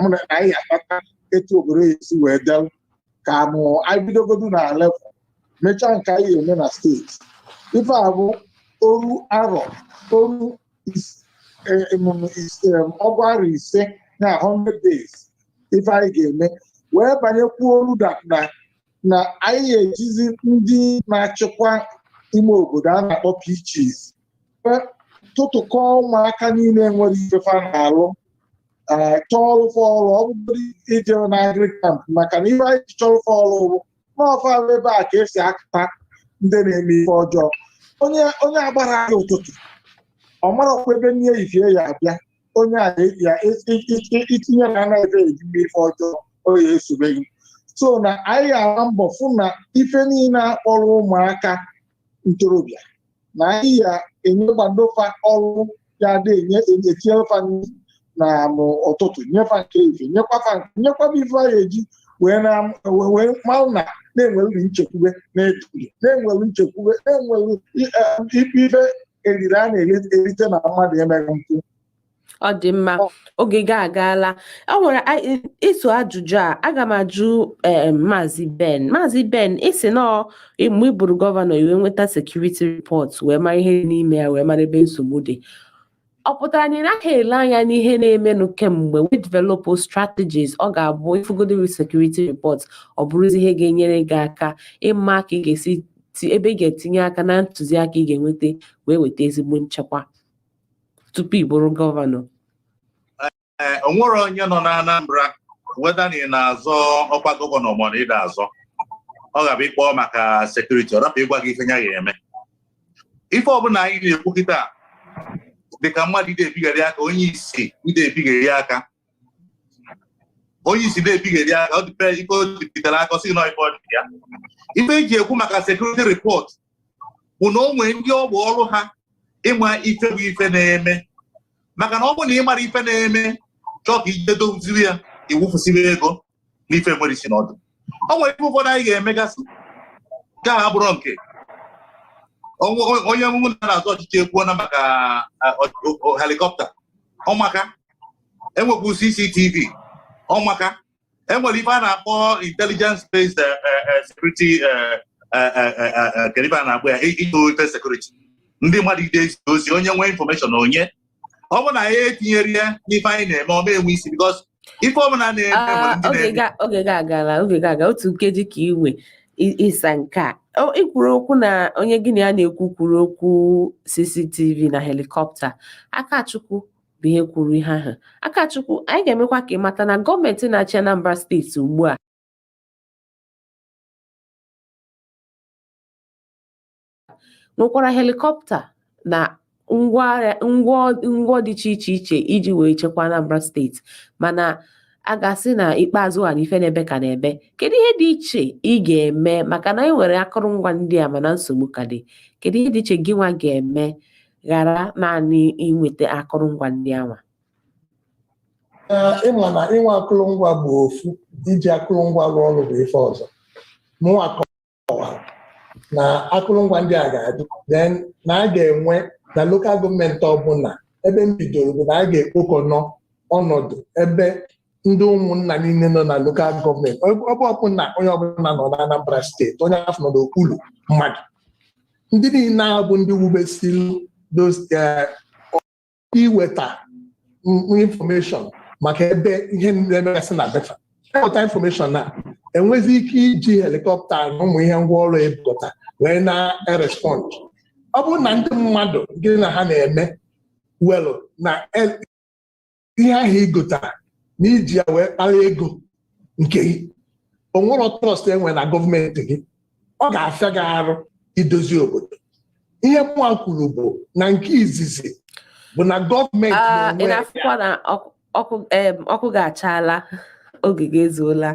mụ na anyị akpata etu obodo ya esi wee delụ ka mụ anyị bidogodu na level, mechaa nke anyị eme na steeti. Ife a bụ oru arọ oru 55 na 100 days. Ife anyị ga-eme wee banyekwuo olu na anyị ga-ejizi ndị na-achịkwa ime obodo a na-akpọ PGs tụtụkọ ụmụaka niile nwere ife fa na-alụ. Chọọrụ fa ọrụ, ọ bụgodị ije na agric camp, maka na ife anyị ji chọrọ fa ọrụ bụ n'ọfa ebe a ka esi akata ndị na-eme ife ọjọọ. Onye agbara ahịa ụtụtụ, ọ marakwa ebe nne ifie ya abịa. Onye a ya itinye na anaghị ebe eji mee ife ọjọọ, o ya esobeghị. So na anyị ga-agba mbọ fụ na ife niile akpọrọ ụmụaka ntorobịa na anyị ya enye gbadofa ọrụ, ya dị enye etinyere nri na ụtụtụ, nyefa nke ife, nyekwafa nyekwaba ife a ga-eji wee na wee marụ na na-enwere nchekwube, na-etughị na-enwere nchekwube, na-enwere ife eriri a na-erite na mmadụ emeghị mpụ. Ọ dị mma, oge gị agaala. Ọ nwere ịso ajụjụ a aga m ajụ Maazị Ben. Maazị Ben, isi nọ mgbe ị bụrụ gọvanọ, iwe nweta security report wee mara ihe dị n'ime ya, wee mara ebe nsogbu dị. Ọ pụtara na ị naghị ele anya n'ihe na-emenụ kemgbe wee develop strategies ọ ga-abụ ifugodiri security report, ọ bụrụzi ihe ga-enyere gị aka ịma ka ị ga-esi ebe ị ga-etinye aka na ntụziaka ị ga-enweta wee weta ezigbo nchekwa tupu ị bụrụ gọvanọ? Ee, o nwere onye nọ na Anambra, whether na ị na-azọ ọkwa gọvanọ ma ọ na ị na-azọ, ọ ga-abụ ịkpọ maka security, ọ rapụ ịgwa gị ife ya ga-eme. Ife ọbụla anyị na-ekwu kịta dịka mmadụ ide ebigheri aka, onye isi ide ebigheri aka, onye isi na-ebigheri aka, ọ dịpe ife o dịpụtara aka, ọ sị nọ ife ọ dị ya. Ife eji ekwu maka security report bụ na o nwee ndị ọ bụ ọrụ ha ịma ife bụ ife na-eme, maka na ọ bụrụ na ị mara ife na-eme, chọọ ka ije doziri ya, iwufụsiwe ego n'ife nwere isi n'ọdụ. O nwere ife ụfọdụ anyị ga-emegasị nke a abụrụ nke onye mụ na-azọ ọchịchị ekwuona maka helicopter ọmaka, enwekwu CCTV ọmaka, enwere ife a na-akpọ intelligence based security, kedu ife a na-akpọ ya, ịtụ ife security ndị mmadụ ide ezi ozi, onye nwee information na onye ọ bụrụ na ya etinyere ya n'ife anyị na-eme, ọ ma enwe isi, because ife ọbụla na-eme nwere ndị oge na-eme. Oge ga agala, oge ga aga. Otu nkeji ka ị nwe ịsa nke a. Ị kwuru okwu na onye gị na ya na-ekwu kwuru okwu CCTV na helicopter. Akachukwu bụ ihe kwuru ihe ahụ. Akachukwu, anyị ga-emekwa ka ị mata na gọọmenti na-achị Anambra Steeti ugbu a nwekwara helicopter na ngwa ngwa dị iche iche iche iji wee chekwa Anambra Steeti, mana a ga-asị na ikpeazụ a na ife na-ebe ka na-ebe. Kedu ihe dị iche ị ga-eme, maka na anyị nwere akụrụngwa ndị a mana nsogbu ka dị? Kedu ihe dị iche gị nwa ga-eme ghara naanị inweta akụrụngwa ndị anwa? Ee, ịma na inwe akụrụngwa bụ ofu, iji akụrụngwa rụọ ọrụ bụ ife ọzọ. Mụnwa kọwara na akụrụngwa ndị a ga-adị, then na a ga-enwe na local gọọmenti ọbụla. Ebe m bidoro bụ na a ga-ekpokọnọ ọnọdụ ebe ndị ụmụnna niile nọ na local gọọmenti, ebe ọbụla onye ọbụla nọ na Anambra Steeti, onye afọ nọ n'okpuru mmadụ, ndị niile ahụ bụ ndị wubesiri those iweta information maka ebe ihe na-emegasị na befa. Eweta information na enwezi ike iji helicopter na ụmụ ihe ngwaọrụ ebukọta wee na-erespond. Ọ bụrụ na ndị mmadụ gị na ha na-eme welụ na ihe ahụ ị gotara na iji ya wee kpara ego nke gị, o nwero trust enwe na gọọmenti gị, ọ ga-afịa gị arụ idozi obodo. Ihe mụnwa kwuru bụ na nke izizi bụ na gọọmenti ị n'onwe ya na-afụkwa na ọkụ ga-achala, oge ga-ezuola.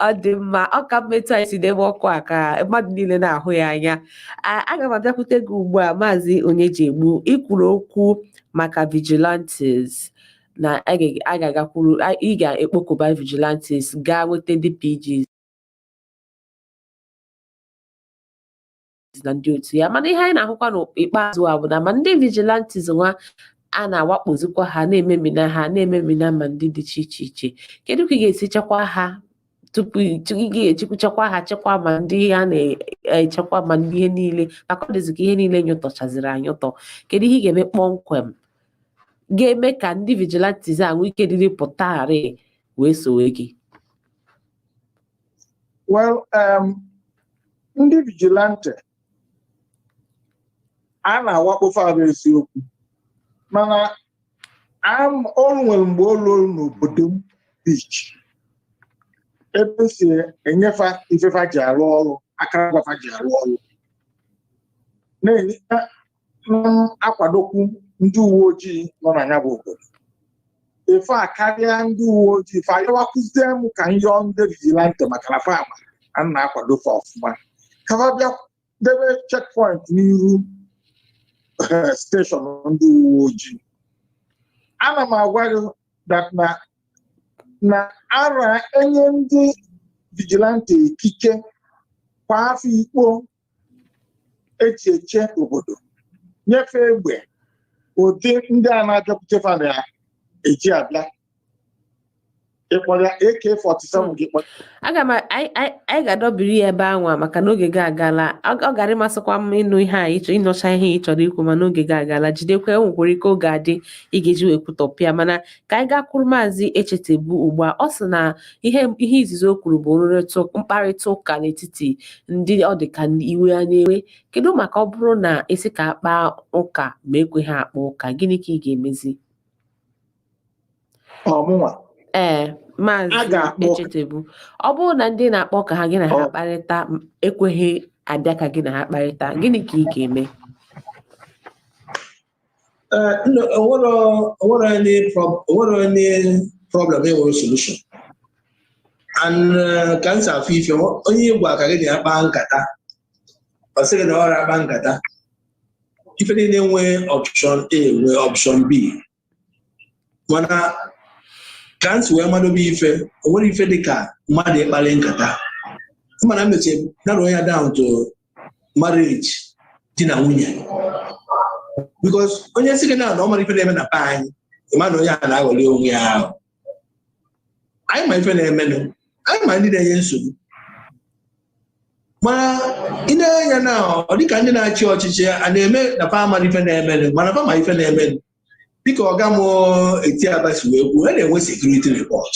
Ọ dị mma, ọ ka mmetụ anyị si n'ebe ọkụ a ka mmadụ niile na-ahụ ya anya. Aga m abịakwute gị ugbu a, Maazị Onyejegbu. Ikwuru okwu maka vigilantes na a ga-agakwuru, ị ga-ekpokọba vigilantes gaa nweta ndị PGs na ndị otu ya, mana ihe anyị na-ahụkwa n'ikpeazụ a bụ na ma ndị vigilantes nwa a na-awakpozikwa ha, na-ememina ha, na-ememina ma ndị dị iche iche iche. Kedu ka ị ga-esi chekwa ha tupu ị ga-echekwa chekwa ha, chekwa ma ndị a na-echekwa ma ndị ihe niile, maka ọ dịzị ka ihe niile nyụtọchaziri anyụtọ? Kedu ihe ị ga-eme kpọmkwem ga-eme ka ndị vigilantes a nwee ike dịrị pụtagharị wee sowe gị? Well, ndị vigilante a na-awakpo fa bụ eziokwu, mana O nwere mgbe o ruo n'obodo m beach ebe si enyefa ifefa ji arụ ọrụ, akara fa ji arụ ọrụ, na-enye na-akwadokwu ndị uwe ojii nọ na ya bụ obodo. Ife a karịa ndị uwe ojii fa ayọwakwuzie m ka m yọọ ndị vigilante, maka na fama a na-akwado fa ọfụma, ka fa bịa debe checkpoint n'iru station ndị uwe ojii. Ana m agwa gị that na ara enye ndị vigilante ikike kwa afọ ikpo eji eche obodo, nyefee egbe ụdị ndị a na-abịakwute fa na-eji abịa ịkpọrọ ya AK47 gị kpọrọ. Aga m anyị ga-adọbiri ya ebe anwa maka na oge gị agala. Ọ gara ịmasịkwa m ịnụ ihe a ịchọ, ịnọcha ihe ị chọrọ ikwu, mana oge gị agala. Jidekwa, o nwekwara ike oge adị ị ga-eji wee kwutọpụ ya. Mana ka anyị gakwuru Maazị Echetebu ugbu a. Ọ sị na ihe izizi o kwuru bụ nrụrịta mkparịta ụka n'etiti ndị ọ dị ka iwe a na-ewe. Kedu maka ọ bụrụ na esi ka akpa ụka ma ekweghị akpa ụka, gịnị ka ị ga-emezi? Ọmụnwa? Ee, A Maazị ga-akpọ ụka. Echetebu, ọ bụrụ na ndị na-akpọ ka ha gị na ha kparịta ekweghị abịa ka gị na ha kparịta, gịnị ka ị ga-eme? No, onwero any problem enwere solution. And ka m si afụ ife, onye ịgwa ka gị na ya kpaa nkata, ọ sị gị na ọ akpa nkata, ife niile nwee option A, nwee option B. Mana ka m si wee madobe ife, o nwere ife dị ka mmadụ ịkpali nkata, mana mechie narrow ya down to marriage, di na nwunye, because onye sị gị na ọ mara ife na-eme na be anyị, ịma na onye a na-aghọli onwe ya ahụ. Anyị ma ife na-emenụ, anyị ma ndị na-enye nsogbu. Mana ị na-anya na ọ dịka ndị na-achị ọchịchị a na-eme na fa amara ife na-emenụ, mana fa ma ife na-emenụ. Dịka ọga m Etiaba si wee kwuo, a na-enwe security report,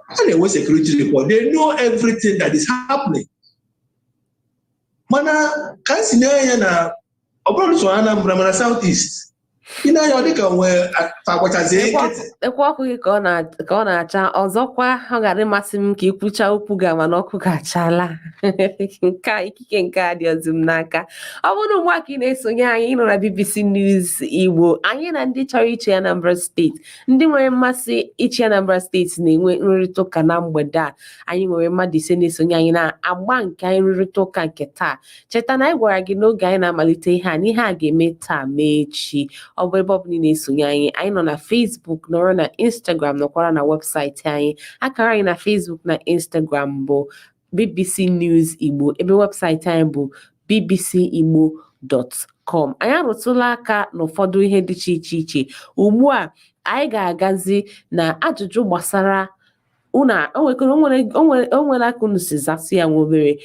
a na-enwe security report. They know everything that is happening. Mana ka m si na-anya na ọ bụrụ sọ Anambra, mana South East, ị na-anya, ọ dịka nwee agbachazie nkịtị. Ekwe ọkụ gị ka ọ na-acha ọzọkwa. Ọ gara ịmasị m ka ikwucha okwu gị, mana ọkụ ga-achala nke a, ikike nke a dị ọzọ m n'aka. Ọ bụrụ ugbu a ka ị na-esonye anyị, ịnọ na BBC News Igbo. Anyị na ndị chọrọ ịchị Anambra Steeti, ndị nwere mmasị ịchị Anambra Steeti, na-enwe nrụrịta ụka na mgbede a. Anyị nwere mmadụ 5 na-esonye anyị na agba nke anyị nrụrịta ụka nke taa. Cheta na anyị gwara gị n'oge anyị na-amalite ihe a na ihe a ga-eme taa mee echi. Ọ bụ ebe ọ bụla ị na-esonye anyị, anyị nọ na Facebook, nọrọ na Instagram, nọkwara na webụsaịtị anyị. Akara anyị na Facebook na Instagram bụ BBC News Igbo, ebe webụsaịtị anyị bụ bbcigbo.com. Anyị arụtụla aka n'ụfọdụ ihe dị iche iche iche. Ugbu a anyị ga-agazi na ajụjụ gbasara unu. O nwere aka unu si zasị ya nwa obere.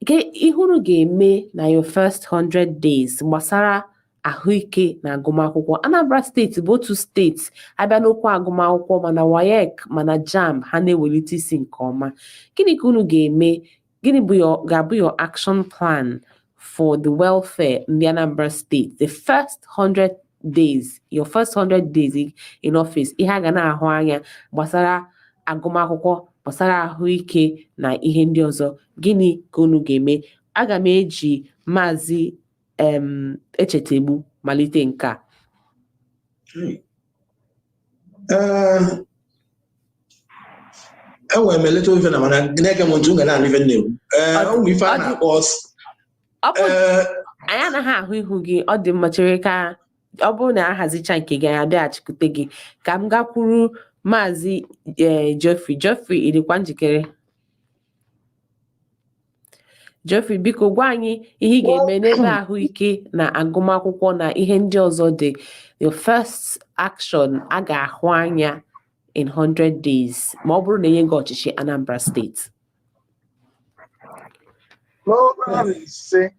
Ke ihe unu ga-eme na your first 100 days gbasara ahụike na agụmakwụkwọ? Anambra Steeti bụ otu steeti abịa n'okwu agụmakwụkwọ, mana WAEC mana JAMB, ha na-ewelite isi nke ọma. Gịnị ka unu ga-eme? Gịnị bụ your ga-abụ your action plan for the welfare ndị Anambra State the first 100 days, your first 100 days in office? Ihe a ga na-ahụ anya gbasara agụmakwụkwọ, gbasara ahụike na ihe ndị ọzọ, gịnị ka unu ga-eme? Aga m eji Maazị Echetegbu malite nke a. Ee, enwere m eleta ife na, mana na-ege m ntị, m ga na-anụ ife m na-ekwu. Ee, ụmụ ife a na-akpọ Ọ bụ ee. Anyị anaghị ahụ ihu gị. Ọ dị mma, chere ka ọ bụrụ na ahazicha nke gị, anyị abịaghachikwute gị. Ka m gakwuru Maazị Geoffrey. Geoffrey, ị dịkwa njikere? Geoffrey, biko gwa anyị ihe ị ga-eme n'ebe ahụike na agụmakwụkwọ na ihe ndị ọzọ dị, your first action a ga-ahụ anya in 100 days, ma ọ bụrụ na enye gị ọchịchị Anambra Steeti. N'oge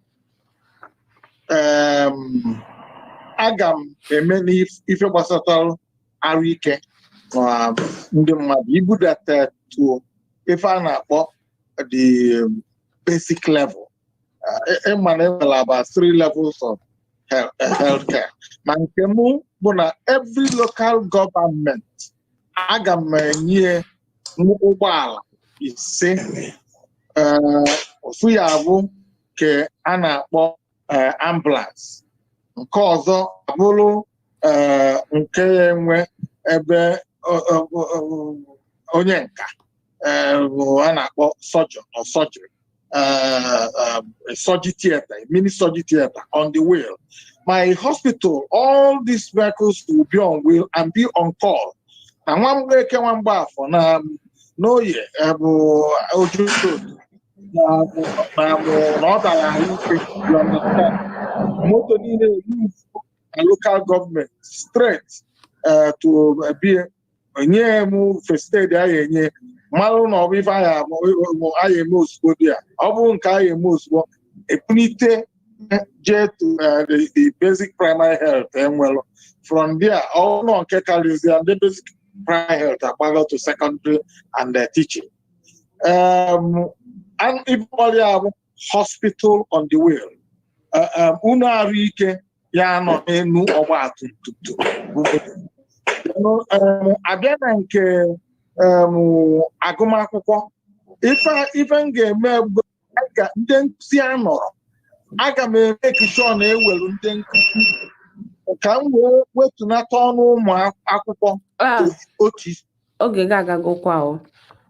5, aga m eme n'ife gbasatara arụ ike na ndị mmadụ, ibudata to ife a na-akpọ the basic level. Ịma na enwere about three levels of healthcare, ma nke mụ bụ na every local government, aga m enye ụgbọala 5. Ofu ya bụ nke a na-akpọ ambulance, nke ọzọ abụrụ nke ya enwe ebe onye nka bụ a na-akpọ surgeon or surgery, a surgery theater, a mini surgery theater on the wheel. My hospital, all these vehicles will be on wheel and be on call. Na Nwamgbeke, Nwamgbafọ na n'Oye bụ Ojuto na ọ dara ahụike, you understand? Moto niile move na local government straight to be enye m first aid a enye mmalụ na ọ bụ ife anyị eme ozugbo dị ya. Ọ bụrụ nke anyị eme ozugbo, ebunite jee to the basic primary health enwelụ. From there, ọ nọ nke karịzịa, ndị basic primary health agbago to secondary and teaching. And ịkpọrọ ya bụ hospital on the wheel. Unu arụ ike ya nọ n'elu ọgba tum tum. Abịa na nke agụmakwụkwọ, ife m ga-eme bụ ndị nkụzi a nọrọ, aga m eme sure na ewelu ndị nkụzi ka m wee wetunata ọnụ ụmụ akwụkwọ otu isi. Oge gị agagokwa o,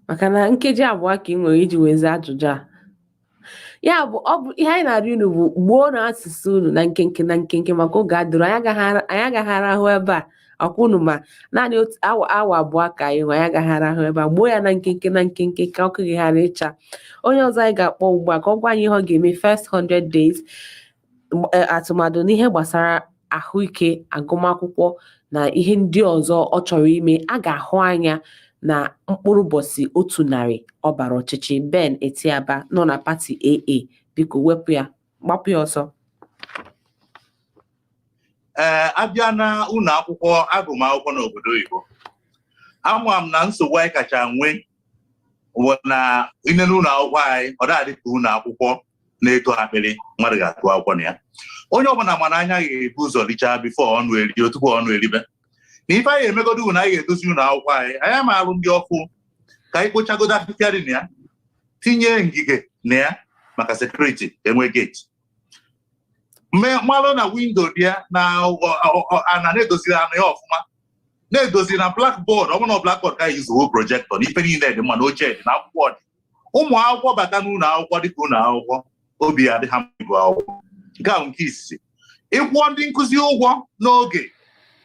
maka na nkeji 2 ka ị nwere iji wee zaa ajụjụ a. Ya bụ, ọ bụ ihe anyị na-arịọ unu bụ gbuo na asụsụ unu na nkenke na nkenke, maka oge adịrọ. Anyị agaghị arahụ ebe a ọkwa unu, ma naanị otu awa, awa 2 ka anyị nwe. Anyị agaghị arahụ ebe a. Gbuo ya na nkenke na nkenke ka ọkụ gị ghara ịcha. Onye ọzọ anyị ga-akpọ ugbu a ka ọ gwa anyị ihe ọ ga-eme first 100 days, atụmadụ n'ihe gbasara ahụike, agụmakwụkwọ na ihe ndị ọzọ ọ chọrọ ime a ga-ahụ anya na mkpụrụ ụbọchị 100 ọ bara ọchịchị. Ben Etiaba nọ na pati AA, biko wepụ ya, gbapụ ya ọsọ. Ee, abịa na ụlọ akwụkwọ, agụmakwụkwọ n'obodo oyibo, ama m na nsogbu anyị kacha nwee bụ na ine n'ụlọ akwụkwọ anyị, ọ dị ka ụlọ akwụkwọ na-eto akpịrị mmadụ ga-atụ akwụkwọ na ya. Onye ọbụla mana anya ga-ebu ụzọ richaa before ọnụ eri, tupu ọnụ eribe. Na ife anyị emegodo bụ na anyị ga-edozi ụlọ akwụkwọ anyị. Anyị ama alụ ndị ọfụ, ka anyị kpochagodo ahịhịa dị na ya, tinye ngige na ya maka security, enwe gate, mmalụ na window dị ya na ana na-edoziri anụ ya ọfụma, na-edozi na blackboard. Ọ bụrụ na blackboard ka anyị yuzuwo, projector na ife niile dị mma, na oche dị, na akwụkwọ dị. Ụmụ akwụkwọ bata n'ụlọ akwụkwọ dịka ụlọ akwụkwọ, obi ya adị ha mma ịgụ akwụkwọ. Nke ahụ nke isisi. Ịkwụọ ndị nkụzi ụgwọ n'oge,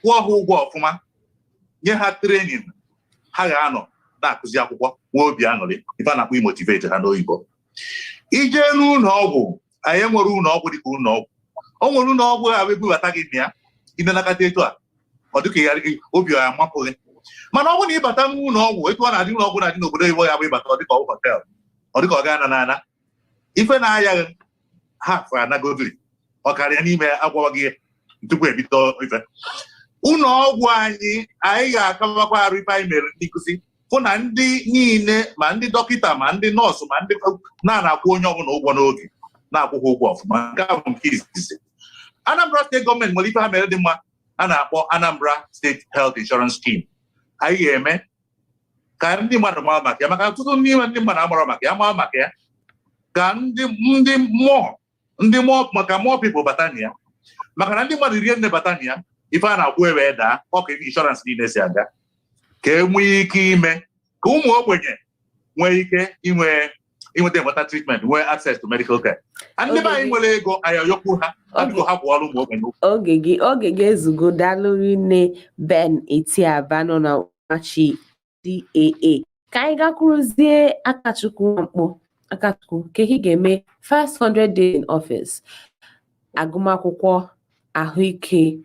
kwụọ ha ụgwọ ọfụma, nye ha training, ha ga-anọ na-akụzi akwụkwọ nwee obi aṅụrị, ife a na-akpọ i motivate ha n'oyibo. Ije n'ụlọ ọgwụ, anyị enwere ụlọ ọgwụ dịka ụlọ ọgwụ. O nwere ụlọ ọgwụ ha ebubata gị na ya, ịnenakọta etu a, ọ dịka ya obi ya amapụghị. Mana ọ bụrụ na ịbata n'ụlọ ọgwụ etu ọ na-adị, ụlọ ọgwụ na-adị n'obodo oyibo, ya bụ ịbata, ọ dịka ọ hotel, ọ dịka ọ ga-ana n'ana ife na-ayaghị ha afọ anagodiri ọ karịa n'ime agwawa gị tupu ebido ife. Ụlọ ọgwụ anyị, anyị ga-akabakwa arụ ife anyị mere ndị nkụzi, fụ na ndị niile, ma ndị dọkịta, ma ndị nọọsụ, ma ndị na-akwụ onye ọbụla ụgwọ n'oge, na-akwụ ha ụgwọ ọfụma. Nke ahụ nke izizi. Anambra Steeti gọọmenti nwere ife ha mere dị mma a na-akpọ Anambra State Health Insurance Scheme. Anyị ga-eme ka ndị mmadụ mara maka ya, maka ọtụtụ n'ime ndị mmadụ amara maka ya, mara maka ya, ka ndị mmụọ ndị mmụọ, maka more people bata na ya, maka na ndị mmadụ rie nne bata na ya, ife a na-akwụ ewee daa. Ọ ka insurance niile si aga, ka e nwee ike ime ka ụmụ ogbenye nwee ike inwe inweta enweta treatment, nwee access to medical care. Ndị be anyị nwere ego, anyị ayọkwu ha ha, biko ha kwụọrọ ụmụ ogbenye ụgwọ. Oge gị ezugo. Daalụ rinne, Ben Etiaba nọ na machi DAA. Ka anyị gakwuruzie Akachukwu Nwamkpọ. Akachukwu, ka ihe ga-eme first 100 days in office: agụmakwụkwọ, ahụike,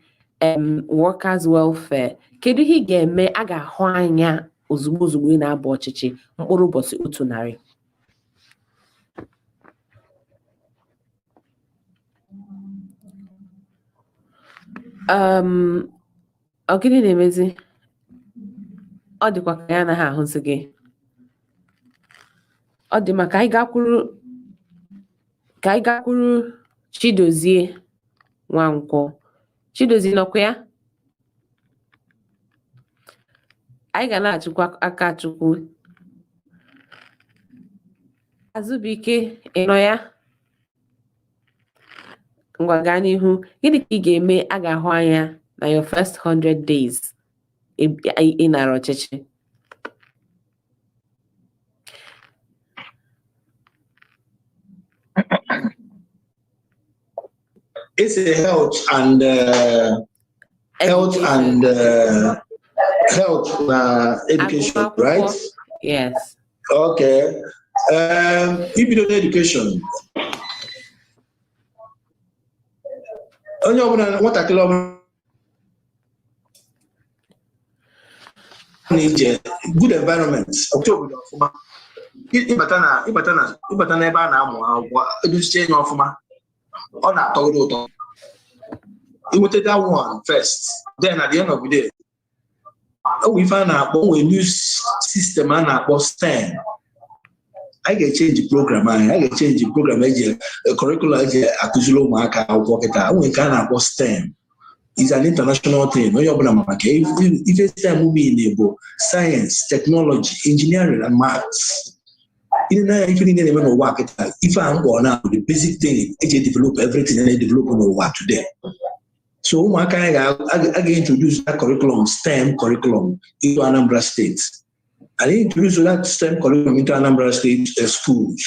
workers welfare. Kedu ihe ị ga-eme a ga-ahụ anya ozugbo ozugbo ị na-aba ọchịchị mkpụrụ ụbọchị 100? Ọ gịnị na-emezi? Ọ dịkwa ka ya anaghị ahụzi gị. Ọ dị maka anyị gakwuru Chidozie Nwankwọ. Chidozie, nọkwa ya? Anyị ga na-achụkwa Akachukwu. Azụbụike, ị nọ ya? Ngwa, gaa n'ihu. Gịnị ka ị ga-eme a ga-ahụ anya na your first 100 days ị nara ọchịchị? It's a health and health and health education, Agụmakwụkwọ. Right? Yes. Okay. Ibido n'education. Onye ọbụla, nwatakịrị ọbụla na-ije good environment, ọchị obodo ọfụma. Ịbata n'ebe a na-amụ akwụkwọ, edoziche ya ọfụma, ọ na-atọgoro ụtọ. Inweta that one first, then at the end of the day, o nwere ife a na-akpọ, o nwere new system a na-akpọ STEM. Anyị ga-echenji program anyị, anyị ga-echenji program eji curriculum eji akụziri ụmụaka akwụkwọ kịta. O nwere nke a na-akpọ STEM, is an international thing. Onye ọbụla ma maka ife STEM mean bụ science, technology, engineering and maths. Ile n'anya ife niile na-eme n'ụwa kịta, ife a mkpọ na the basic thing eji develop everything na-edevelop n'ụwa today. So ụmụaka anyị a ga-introduce that curriculum, STEM curriculum, into Anambra State, and introduce that STEM curriculum into Anambra State schools.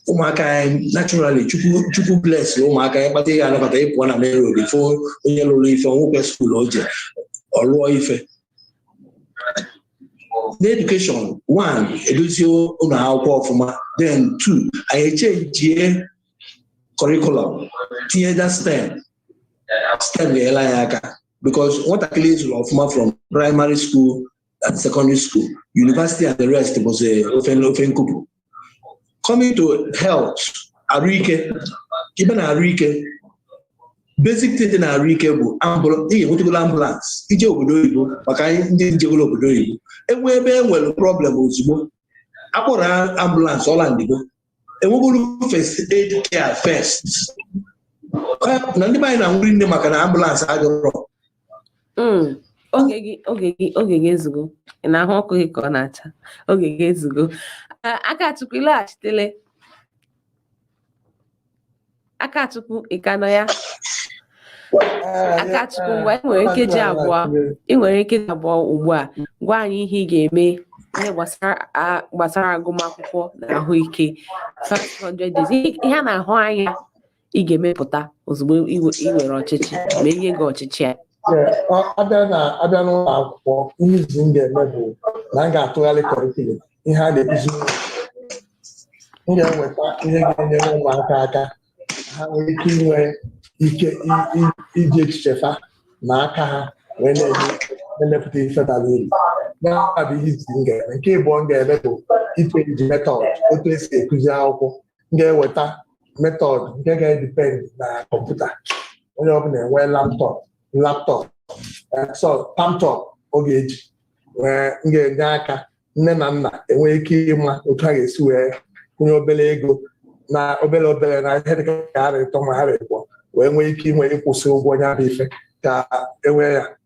Ụmụaka anyị naturally, Chukwu, Chukwu bless ụmụaka anyị, kpata ihe anabata ịpụọ na main road ife onye lụrụ ife nwoke school o je ọ lụọ ife. N'education, one, edozie ụlọ akwụkwọ ọfụma, then two, anyị echenjie curriculum, tinye that STEM. STEM ga-enyere anyị aka because nwatakịrị zụrụ ọfụma from primary school and secondary school, university and the rest bụzi ofe nkupu. Coming to health, arụike, ibe na arụike, basic thing dị na arụike bụ ị ga-enwetagolo ambulance ije obodo oyibo. Maka anyị ndị njegolo obodo oyibo, enwe ebe e nwere problem, ozugbo akpọrọ ambulance ọla ndigo, enwegoro first aid care first. Na ndị be anyị na-anwụri nne maka na ambulance adịrọ. Oge gị ezugo. Ị na-ahụ ọkụ gị ka ọ na-acha. Oge gị ezugo. Akachukwu, ịlaghachitele. Akachukwu, ị ka nọ ya? Akachukwu, ngwa, ị nwere nkeji 2. Ị nwere nkeji 2 ugbu a. Gwa anyị ihe ị ga-eme, ihe gbasara agụmakwụkwọ na ahụike, first 100 days, ihe a na-ahụ anya ị ga-emepụta ozugbo ị were ọchịchị, ma enye gị ọchịchị a. Abịa n'ụlọ akwụkwọ, ihe izi m ga-eme bụ na m ga-atụgharị curriculum, ihe a na-ekuzi. M ga-eweta ihe ga-enyere ụmụaka aka ha nwee ike inwe ike iji echiche fa na aka ha wee na-emepụta ife bara uru. Ya bụ ihe izi m ga-eme. Nke ịbụọ m ga-eme bụ ichenji method otu esi ekuzi akwụkwọ. M ga-eweta method nke ga-edepend na kọmputa, onye ọbụla enwee laptop, so palmtop ọ ga-eji wee m ga-enye aka nne na nna enwee ike ịma otu ha ga-esi wee kwụnye obere ego na obere obere na ihe dịka ara 3 ma ara 2 wee nwee ike inwe ịkwụsị ụgwọ ya bụ ife ka enwee ya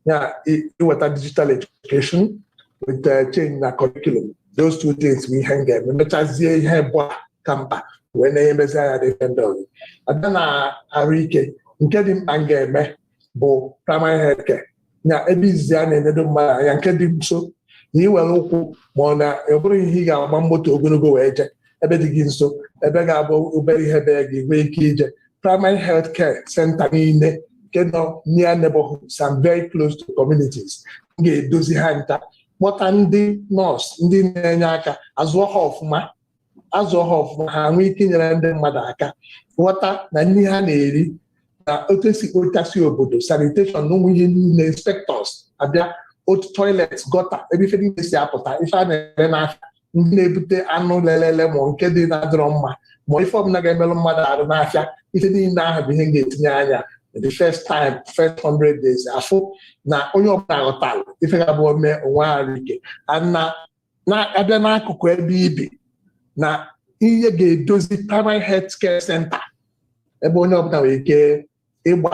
ya iweta digital education with change na curriculum. Those two things bụ ihe m ga-eme. Mechazie ihe bụ ka mkpa wee na-emezi anya dị ife ndị ọzọ. Abịa na ahụike, nke dị mkpa m ga-eme bụ primary health care, na ebe izizi a na-enedo mmadụ anya, nke dị nso na iwere ụkwụ ma ọ na ọ bụrụ ihe ị ga-agba moto ogologo wee jee, ebe dị gị nso, ebe ga-abụ obere ihe bee gị nwee ike ije. Primary health care center niile nke nọ near neighborhoods and very close to communities, m ga-edozi ha nta, kpọta ndị nọọsụ, ndị na-enye aka, azụọ ha ọfụma, azụọ ha ọfụma, ha nwee ike inyere ndị mmadụ aka ghọta na nri ha na-eri na otu esi kpochasị obodo, sanitation na ụmụ ihe niile, inspectors abịa, otu toilet, gutter, ebe ife niile si apụta, ife a na-ere n'afịa, ndị na-ebute anụ lelele ma nke dị na-adịrọ mma ma ife ọbụla ga-emerụ mmadụ arụ n'afịa, ife niile ahụ bụ ihe m ga-etinye anya the first time, first 100 days, afụ na onye ọbụla ghọtara ife ga-abụ mee onwe arụ ike na na-abịa n'akụkụ ebe ibi na ihe ga-edozi primary health care center, ebe onye ọbụla nwere ike ịgba.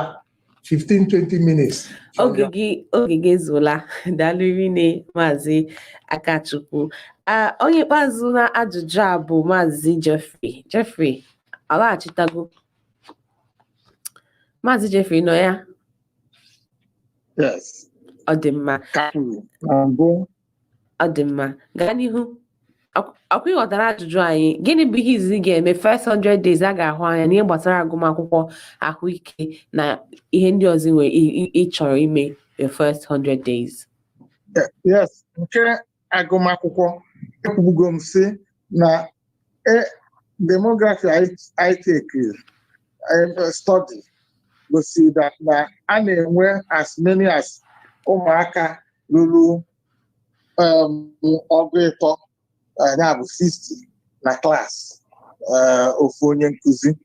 15-20 minutes. Oge gị ezuola. Daalụ rinne, Maazị Akachukwu. Ah, onye ikpeazụ na ajụjụ a bụ Maazị Jeffrey. Jeffrey alaghachitago. Maazị Jeffrey nọ ya? Yes. Ọ dị mma. Ka kwuru na mbụ. Ọ dị mma, gaa n'ihu. Ọkwa ịghọtara ajụjụ anyị? Gịnị bụ ihe izizi ga-eme first 100 days a ga-ahụ anya n'ihe gbasara agụmakwụkwọ, ahụike na ihe ndị ọzọ nwere ị chọrọ ime your first 100 days? Yes, nke agụmakwụkwọ, ekwubugo m sị na demography I take study gosi that na a na-enwe as many as ụmụaka ruru 30, ya bụ 60 na class ofu onye nkụzi,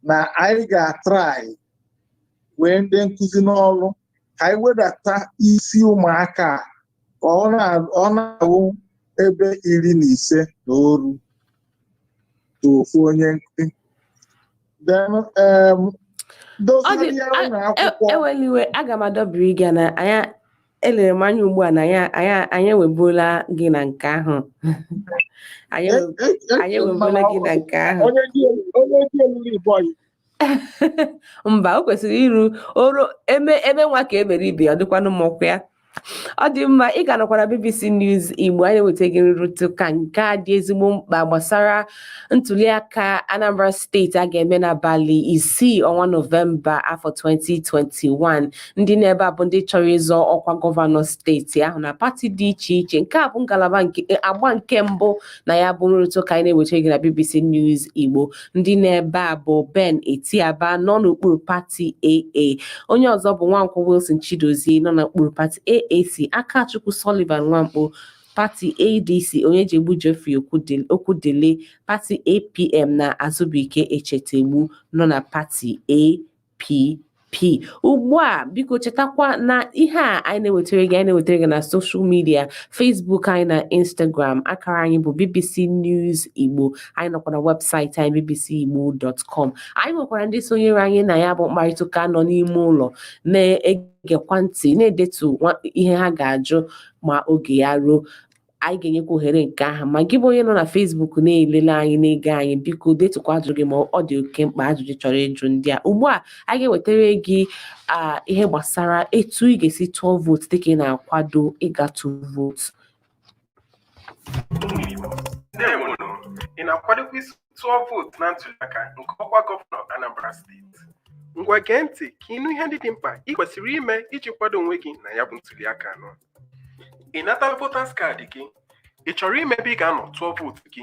na anyị ga-atry wee ndị nkụzi n'ọrụ ka anyị wedata isi ụmụaka a ka ọ na-awụ ebe 15 na oru to ofu onye nkụzi. Then dozigharịa ụlọ akwụkwọ. Eweliwe, aga m adọbiri gị na anya elere m anya ugbu a na anyị ewebuola gị na nke ahụ. Anyị ewebuola gị na nke ahụ. Onye dị elulu iboyi. Mba, o kwesịrị iru oru eme ebe nwa ka emere ibe ya. Ọ dịkwanụ m ọkwa ya. Ọ dị mma. Ị ga-anọkwa na BBC News Igbo. Anyị na-eweta gị nrụrịta ụka nke a dị ezigbo mkpa gbasara ntuliaka Anambra Steeti a ga-eme n'abalị 6 ọnwa Nọvemba afọ 2021. Ndị na-ebe a bụ ndị chọrọ ịzọ ọkwa gọvanọ steeti ahụ na pati dị iche iche. Nke a bụ ngalaba nke agba nke mbụ na ya bụ nrụrịta ụka anyị na-eweta gị na BBC News Igbo. Ndị na-ebe a bụ Ben Etiaba nọ n'okpuru pati AA, onye ọzọ bụ Nwankwọ Wilson Chidozie nọ n'okpuru pati AAC, Akachukwu Sullivan Nwankpo, pati ADC, Onyejegbu Geoffrey Okwudele, pati APM, na Azubike Echetegbu nọ na pati APP. Ugbu a, biko chetakwa na ihe a anyị na-ewetara gị, anyị na-ewetara gị na social media, Facebook anyị na Instagram. Akara anyị bụ BBC News Igbo. Anyị nọkwa na webụsaịtị anyị, bbcigbo.com. Anyị nwekwara ndị sonyere anyị na ya bụ mkparịta ụka nọ n'ime ụlọ na-egekwa ntị, na-edetu ihe ha ga-ajụ ma oge ya ruo. Anyị ga-enyekwa ohere nke ahụ. Ma gị bụ onye nọ na Facebook na-elele anyị, na-ege anyị, biko detukwa ajụjụ gị ma ọ dị oke mkpa, ajụjụ chọrọ ịjụ ndị a. Ugbu a, anyị ga-ewetara gị ihe gbasara etu ị ga-esi tụọ vootu dịka ị na-akwado ịga tụ vootu. Ụmụ Igbo, ndewonu. Ị na-akwadokwa isi tụọ vootu na ntuliaka nke ọkwa gọvanọ Anambra Steeti? Ngwa, gee ntị ka ịnụ ihe ndị dị mkpa ị kwesịrị ime iji kwado onwe gị na ya bụ ntuliaka anọ. Ị natala voters card gị? Ị chọrọ ime ebe ị ga-anọ tụọ vootu gị?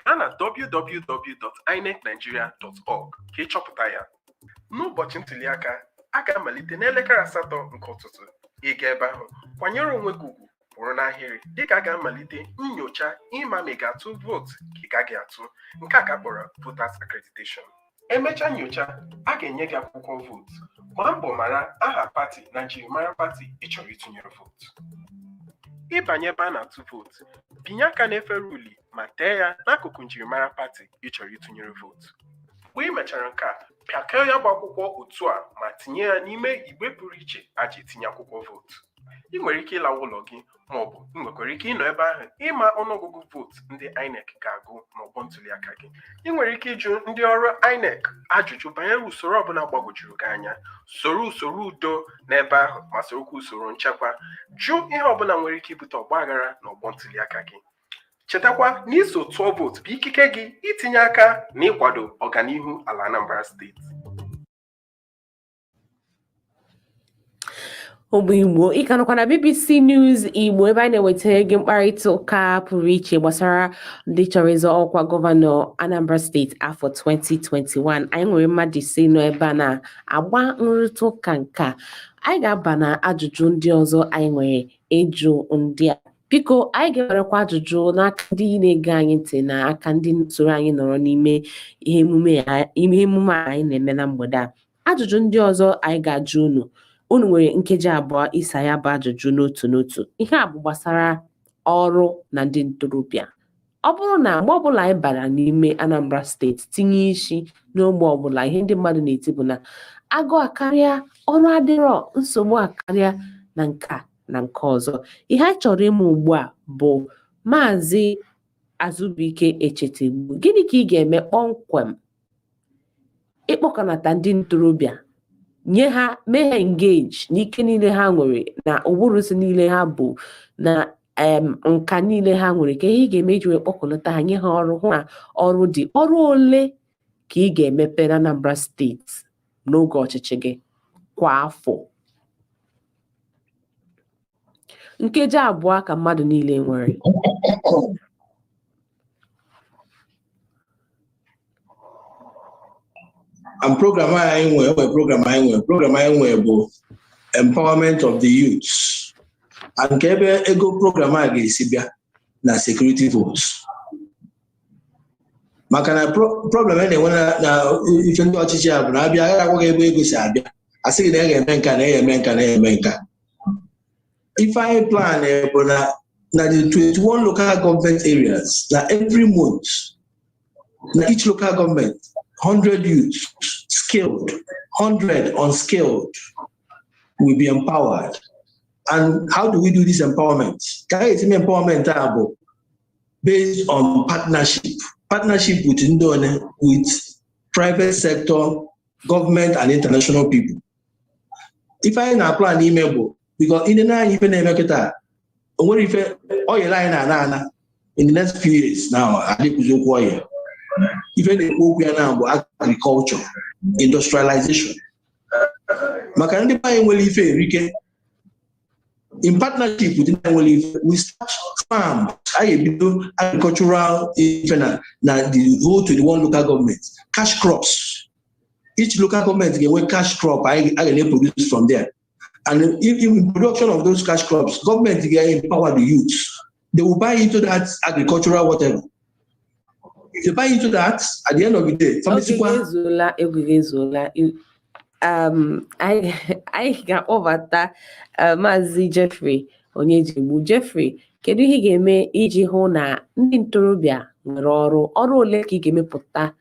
Gaa na www.inecnigeria.org ka ị chọpụta ya. N'ụbọchị ntuliaka, a ga-amalite n'elekere 8 nke ụtụtụ. Ị ga ebe ahụ, kwanyere onwe gị ugwu, kwụrụ n'ahịrị dịka a ga-amalite nyocha ịma ma ị ga-atụ vootu ka ị gaghị atụ. Nke a ka kpọrọ voters accreditation. Emechaa nyocha, a ga-enye gị akwụkwọ vootu. Gbaa mbọ mara aha pati na njirimara pati ị chọrọ ịtụnyere vootu. Ịbanye ebe a na-atụ vootu, binye aka n'efere uli ma tee ya n'akụkụ njirimara pati ị chọrọ ịtụnyere vootu. Mgbe ị mechara nke a, pịakọọ ya bụ akwụkwọ otu a ma tinye ya n'ime igbe pụrụ iche a ji etinye akwụkwọ vootu. Ị nwere ike ịlawa ụlọ gị, ma ọ bụ ị nwekwara ike ịnọ ebe ahụ ịma ọnụọgụgụ vootu ndị INEC ga-agụ n'ọgbọ ntuliaka gị. Ị nwere ike ịjụ ndị ọrụ INEC ajụjụ banyere usoro ọbụla gbagwojuru gị anya. Soro usoro udo n'ebe ahụ ma sorokwa usoro nchekwa. Jụ ihe ọbụla nwere ike ibute ọgbaghara n'ọgbọ ntuliaka gị. Chetakwa na iso tụọ vootu bụ ikike gị itinye aka na ịkwado ọganihu ala Anambra Steeti. Ụmụ Igbo, ị ka nọkwa na BBC News Igbo, ebe anyị na-ewetara gị mkparịta ụka pụrụ iche gbasara ndị chọrọ ịzọ ọkwa gọvanọ Anambra Steeti afọ 2021. Anyị nwere mmadụ 5 nọ ebe a na-agba nrụrịta ụka nke a. Anyị ga-aba na ajụjụ ndị ọzọ anyị nwere ịjụ ndị a. Biko, anyị ga-ewerekwa ajụjụ n'aka ndị na-ege anyị ntị na aka ndị soro anyị nọrọ n'ime ihe emume a anyị na-eme na mgbede a. Ajụjụ ndị ọzọ anyị ga-ajụ unu, unu nwere nkeji 2 ịsa ya bụ ajụjụ n'otu n'otu. Ihe a bụ gbasara ọrụ na ndị ntorobịa. Ọ bụrụ na mgbe ọbụla anyị bara n'ime Anambra Steeti, tinye isi n'ogbe ọbụla, ihe ndị mmadụ na-eti bụ na Agụụ akarịa, ọrụ adịrọ, nsogbu akarịa na nke a na nke ọzọ. Ihe anyị chọrọ ịma ugbu a bụ, Maazị Azụbụike Echetegbu, gịnị ka ị ga-eme kpọmkwem ịkpọkọnata ndị ntorobịa, nye ha, mee ha engage n'ike niile ha nwere na ụbụrụ niile ha bụ na nka niile ha nwere? Ka ihe ị ga-eme iji wee kpọkọnata ha, nye ha ọrụ, hụ na ọrụ dị? Ọrụ ole ka ị ga-emepe na Anambra Steeti n'oge ọchịchị gị kwa afọ? Nkeji 2 ka mmadụ niile nwere. And program anyị nwere, enwere program anyị nwere, program anyị nwere bụ empowerment of the youth. And nke ebe ego program a ga-esi bịa na security votes, maka na problem a na-enwe na ife ndị ọchịchị a bụ na abịa, agaghị agwa gị ebe ego si abịa, asị gị na a ga-eme nka, na a ga-eme nka, na a ga-eme nka. Ife anyị plan bụ na the 21 local government areas, na every month, na each local government, 100 youths skilled, 100 unskilled will be empowered. And how do we do this empowerment? Ka anyị esi mee empowerment a bụ based on partnership, partnership with ndị one, with private sector, government and international people. Ife anyị na-aplan ime bụ, because ị nene anya ife na-eme kịta, o nwere ife oil anyị na-ana ana in the next few years now, adịkwuzi okwu oil. Ife na-ekwu okwu ya na bụ agriculture, industrialization, maka ndị be anyị nwere ife erike. In partnership with ndị nwere ife, we start farm. Anyị ebido agricultural ife na the whole 21 local government, cash crops. Each local government ga-enwe cash crop anyị a ga na-produce from there. And if in production of those cash crops, government ga-empower the youth. They will buy into that agricultural whatever. If they buy into that, at the end of the day, Oge pharmacy gị ezuola, oge gị ezuola. Anyị ga-akpọbata Maazị Jeffrey Onyejigbu. Jeffrey, kedu ihe ị ga-eme iji hụ na ndị ntorobịa nwere ọrụ? Ọrụ ole ka ị ga-emepụta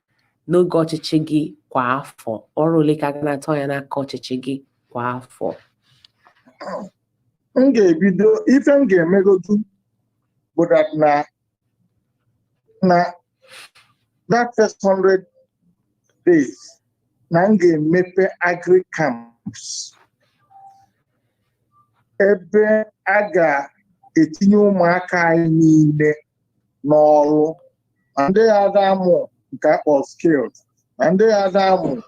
n'oge ọchịchị gị kwa afọ? Ọrụ ole ka a ga na-atụ anya n'aka ọchịchị gị kwa afọ? M ga-ebido, ife m ga-emegodu bụ that na that first 100 days, na m ga-emepe agri camps ebe a ga-etinye ụmụaka anyị niile n'ọrụ, ma ndị ya ada amụ nke akpọ skilled, na ndị ya ada amụ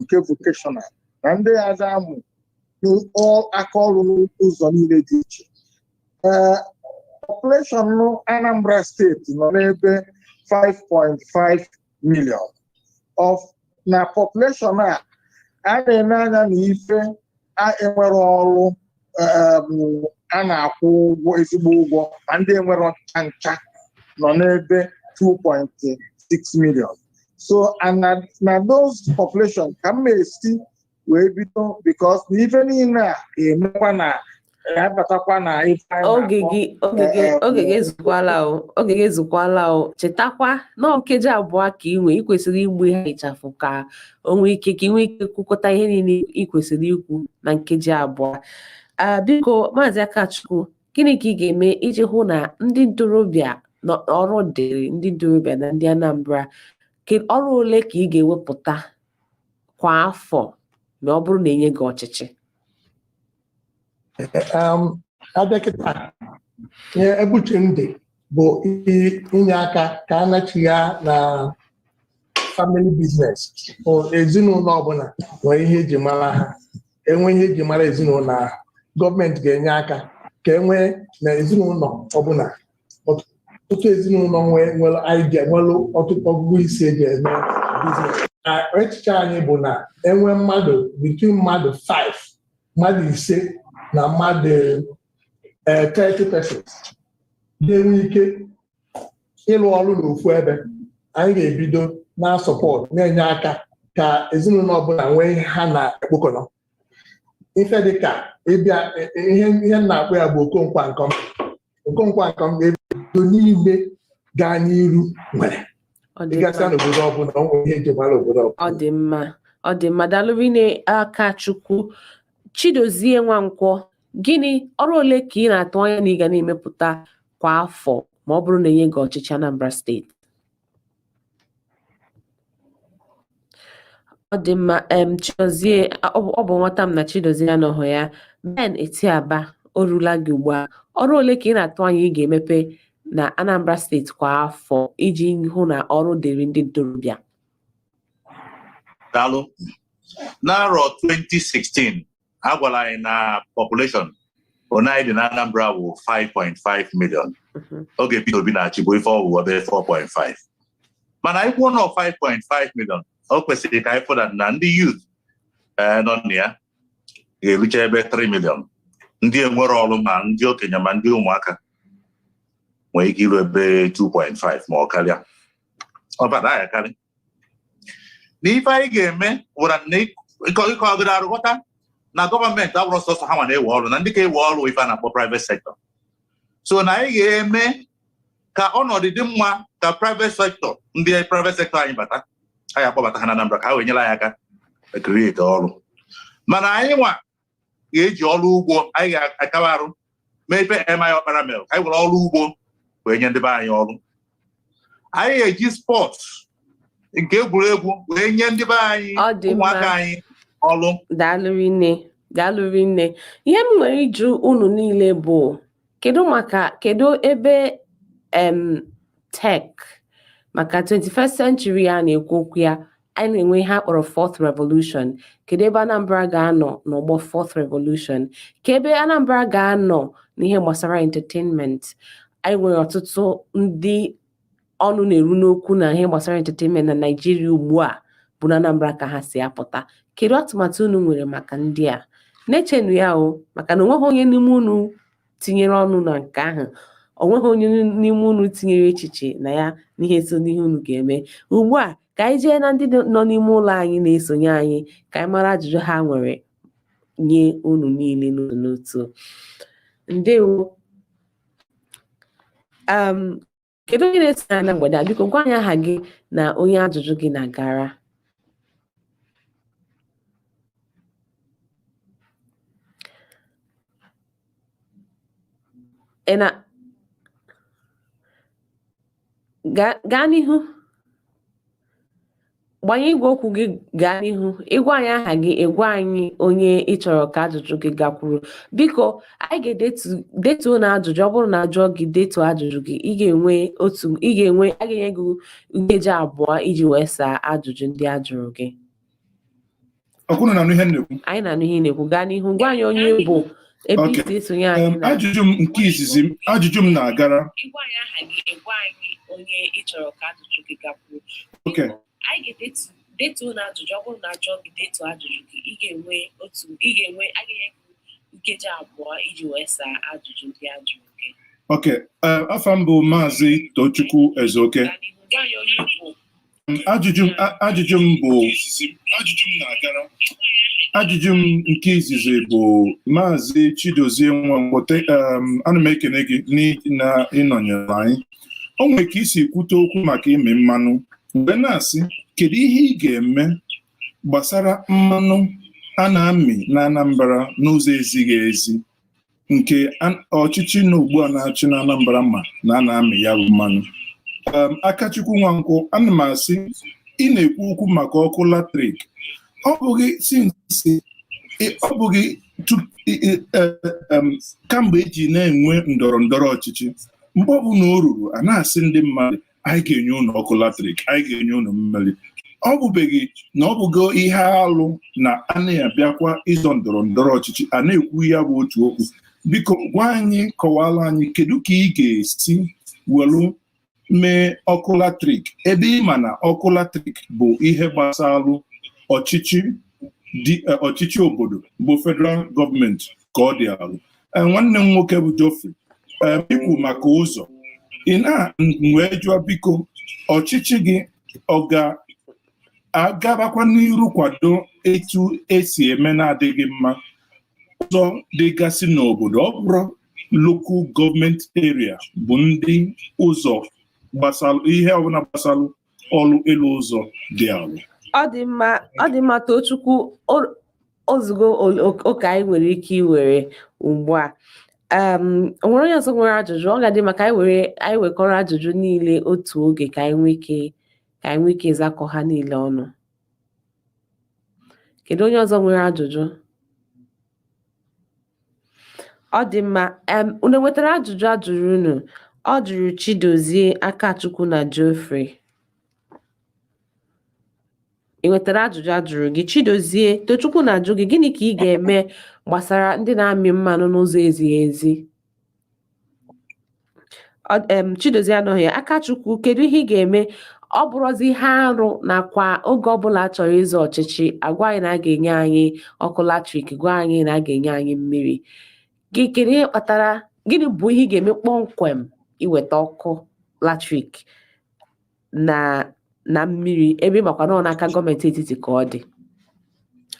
nke vocational, na ndị ya ada amụ aka ọrụ n'ụzọ niile dị iche. Ee, population Anambra Steeti nọ n'ebe 5.5 million. Of na population a, a na-ene anya na ife a enwere ọrụ a na-akwụ ụgwọ, ezigbo ụgwọ, ma ndị enwere ncha ncha nọ n'ebe 2.6 million. So and na those population ka m esi wee bido, because na ife niile a ga-emekwa na abatakwa na ife anyị Oge na-akpọ gị, oge gị, oge gị ezukwala o, oge gị ezukwala o. Chetakwa na nkeji 2 ka ị nwee. Ị kwesịrị igbu ha ịchafụ ka o nwee ike, ka ị nwee ike kwukọta ihe niile ị kwesịrị ikwu na nkeji 2. Biko, Maazị Akachukwu, gịnị ka ị ga-eme iji hụ na ndị ntorobịa na ọrụ dịrị ndị ntorobịa na ndị Anambra? Ọrụ ole ka ị ga-ewepụta kwa afọ ma ọ bụrụ na enye gị ọchịchị? Abịa kịta, ihe ebuche m dị bụ inye aka ka a nachigha na family business. Ezinụlọ ọbụla nwere ihe eji mara ha, enwe ihe eji mara ezinụlọ ahụ. Gọọmenti ga-enye aka ka e nwee na ezinụlọ ọbụla, ọtụtụ ezinụlọ nwere idea, nwere ọtụtụ ọgụgụ isi eji eme business. Na echiche anyị bụ na enwe mmadụ between mmadụ 5, mmadụ 5 na mmadụ 30 persons ga-enwe ike ịlụ ọrụ n'ofu ebe, anyị ga-ebido na support, na-enye aka ka ezinụlọ ọbụla nwee ihe ha na-ekpokọnọ, ife dịka ịbịa ihe m na-akpọ ya bụ Okonkwo Nkom. Okonkwo Nkom ga-ebido niile gaa n'iru nwere Ọ dị ịgasịa mma. N'obodo ọbụla, ọ nwere ihe eji mara obodo ọbụla. Ọ dị mma. Ọ dị mma, daalụ rinne, Akachukwu. Chidozie Nwankwọ, gịnị ọrụ ole ka ị na-atụ anya na ị ga na-emepụta kwa afọ ma ọ bụrụ na enye gị ọchịchị Anambra Steeti? Ọ dị mma, Chidozie, ọ bụ nwata m na Chidozie anọghị ya. Ben Etiaba, o rula gị ugbu a. Ọrụ ole ka ị na-atụ anya ị ga-emepe na Anambra Steeti kwa afọ iji hụ na ọrụ dịrị ndị ntorobịa? Daalụ. N'arọ 2016, a gwara anyị na population one anyị dị na Anambra wụ 5.5 million. Oge Peter Obi na-achị bụ ife ọwụ ebe 4.5. Mana anyị kwuo na 5.5 million, o kwesịrị ka anyị fụ na ndị youth nọ na ya ga-erucha ebe 3 million. Ndị enwere ọrụ, ma ndị okenye ma ndị ụmụaka, nwere ike iru ebe 2.5 ma ọ karịa. Ọ bara ya karị. Na ife anyị ga-eme wụra na ịkọgoro arụ ghọta na gọọmenti abụrụ sọsọ ha nwa na-ewe ọrụ, na ndị ka ewe ọrụ ife a na-akpọ private sector. So na anyị ga-eme ka ọnọdụ dị mma ka private sector, ndị private sector anyị bata, anyị akpọbata ha na Anambra ka ha wee nyere anyị aka create ọrụ. Mana anyị nwa ga-eji ọrụ ugbo, anyị ga-akawa arụ mee ife M.I. Ọkpara mere, ka anyị were ọrụ ugbo wee nye ndị be anyị ọrụ. Anyị ga-eji sports nke egwuregwu wee nye ndị be anyị, Ọ dị mma. ụmụaka anyị ọrụ. Daalụ rinne, daalụ rinne. Ihe m nwere ịjụ unu niile bụ kedu maka kedu ebe tech maka 21st century a na-ekwu okwu ya, anyị na-enwe ihe a kpọrọ fourth revolution. Kedu ebe Anambra ga-anọ n'ọgbọ fourth revolution? Ka ebe Anambra ga-anọ n'ihe gbasara entertainment? Anyị nwere ọtụtụ ndị ọnụ na-eru n'okwu na ihe gbasara entertainment na Naịjirịa ugbu a bụ na Anambra ka ha si apụta. Kedu atụmatụ unu nwere maka ndị a? Na-echenu ya o, maka na onweghị onye n'ime unu tinyere ọnụ na nke ahụ, onweghị onye n'ime unu tinyere echiche na ya n'ihe so n'ihe unu ga-eme. Ugbu a ka anyị jee na ndị nọ n'ime ụlọ anyị na-esonye anyị, ka anyị mara ajụjụ ha nwere nye unu niile n'otu n'otu. Ndewo. Kedu onye na-esonye anyị na mgbede a? Biko gwa anyị aha gị na onye ajụjụ gị na-agara. Ị na gaa n'ihu, gbanye igwe okwu gị, gaa n'ihu ịgwa anyị aha gị, ịgwa anyị onye ị chọrọ ka ajụjụ gị gakwuru. Biko, anyị ga-edetu detuo na ajụjụ. Ọ bụrụ na ajụọ gị, detuo ajụjụ gị. Ị ga-enwe otu, ị ga-enwe, a ga-enye gị nkeji 2 iji wee saa ajụjụ ndị a jụrụ gị. Ọkwụnụ na-anụ ihe m na-ekwu? Anyị na-anụ ihe ị na-ekwu. Gaa n'ihu, gwa anyị onye bụ, ebe i si esonye anyị. Ajụjụ m nke izizi m, ajụjụ m na-agara Ịgwa anyị aha gị, ịgwa anyị onye ị chọrọ ka ajụjụ gị gakwuru. Anyị ga-edetu detuo na ajụjụ. Ọ bụrụ na ajụọ gị, detuo ajụjụ gị. Ị ga-enwe otu, ị ga-enwe, a ga-enye gị nkeji 2 iji wee saa ajụjụ ndị a jụrụ gị. Okay. Afa m bụ Maazị Tochukwu Ezeoke. Gaa n'ihu, gwa anyị onye bụ. Ajụjụ m bụ ajụjụ m na-agara ajụjụ m nke izizi bụ Maazị Chidozie Nwankwọ. Ana m ekene gị na ịnọnyere anyị. O nwere ka isi kwute okwu maka ịmị mmanụ, mgbe na-asị kedu ihe ị ga-eme gbasara mmanụ a na-amị na Anambra n'ụzọ ezighị ezi, nke ọchịchị na ugbu a na-achị na Anambra ma na a na-amị ya bụ mmanụ. Akachukwu Nwankwọ, ana m asị ị na-ekwu okwu maka ọkụ latrik, ọ bụghị since ọ bụghị kamgbe eji na-enwe ndọrọ ndọrọ ọchịchị, mgbe ọbụla o ruru a na-asị ndị mmadụ anyị ga-enye unu ọkụ latrik, anyị ga-enye unu mmiri. Ọ bụbeghị na ọ bụgo ihe alụ na a na-abịakwa ịzọ ndọrọ ndọrọ ọchịchị a na-ekwu ya bụ otu okwu. Biko gwa anyị, kọwara anyị kedu ka ị ga-esi welu mee ọkụ latrik, ebe ị ma na ọkụ latrik bụ ihe gbasalụ ọchịchị dị ọchịchị obodo bụ federal gọọmenti ka ọ dị alụ. Nwanne m nwoke bụ Geoffrey, ikwu maka ụzọ ị na wee jụọ, biko ọchịchị gị ọ ga-agabakwa n'iru kwado etu esi eme na-adịghị mma ụzọ dịgasị n'obodo, ọ bụrụ local government area bụ ndị ụzọ gbasalụ ihe ọbụla gbasalụ ọlụ elu ụzọ dị alụ. Ọ dị mma, ọ dị mma, Tochukwu. Ozugbo oke anyị nwere ike iwere ugbu a, o nwere onye ọzọ nwere ajụjụ? Ọ ga-adị maka anyị were anyị wekọrọ ajụjụ niile otu oge ka anyị nwee ike zakọ ha niile ọnụ. Kedu onye ọzọ nwere ajụjụ? Ọ dị mma. Unu nwetara ajụjụ a jụrụ unu? Ọ jụrụ Chidozie, Akachukwu na Geoffrey. Ị nwetara ajụjụ a jụrụ gị, Chidozie? Tochukwu na-ajụ gị, gịnị ka ị ga-eme gbasara ndị na-amị mmanụ n'ụzọ ezighi ezi? Chidozie anọghị ya. Akachukwu, kedu ihe ị ga-eme? Ọ bụrụzi ihe arụ nakwa oge ọbụla a chọrọ ịzọ ọchịchị, agwa anyị na a ga-enye anyị ọkụ latrik, gwa anyị na a ga-enye anyị mmiri gị. Kedu ihe kpatara? Gịnị bụ ihe ị ga-eme kpọmkwem iweta ọkụ latrik na mmiri, ebe makwa na ọ n'aka gọọmenti etiti ka ọ dị? Anyị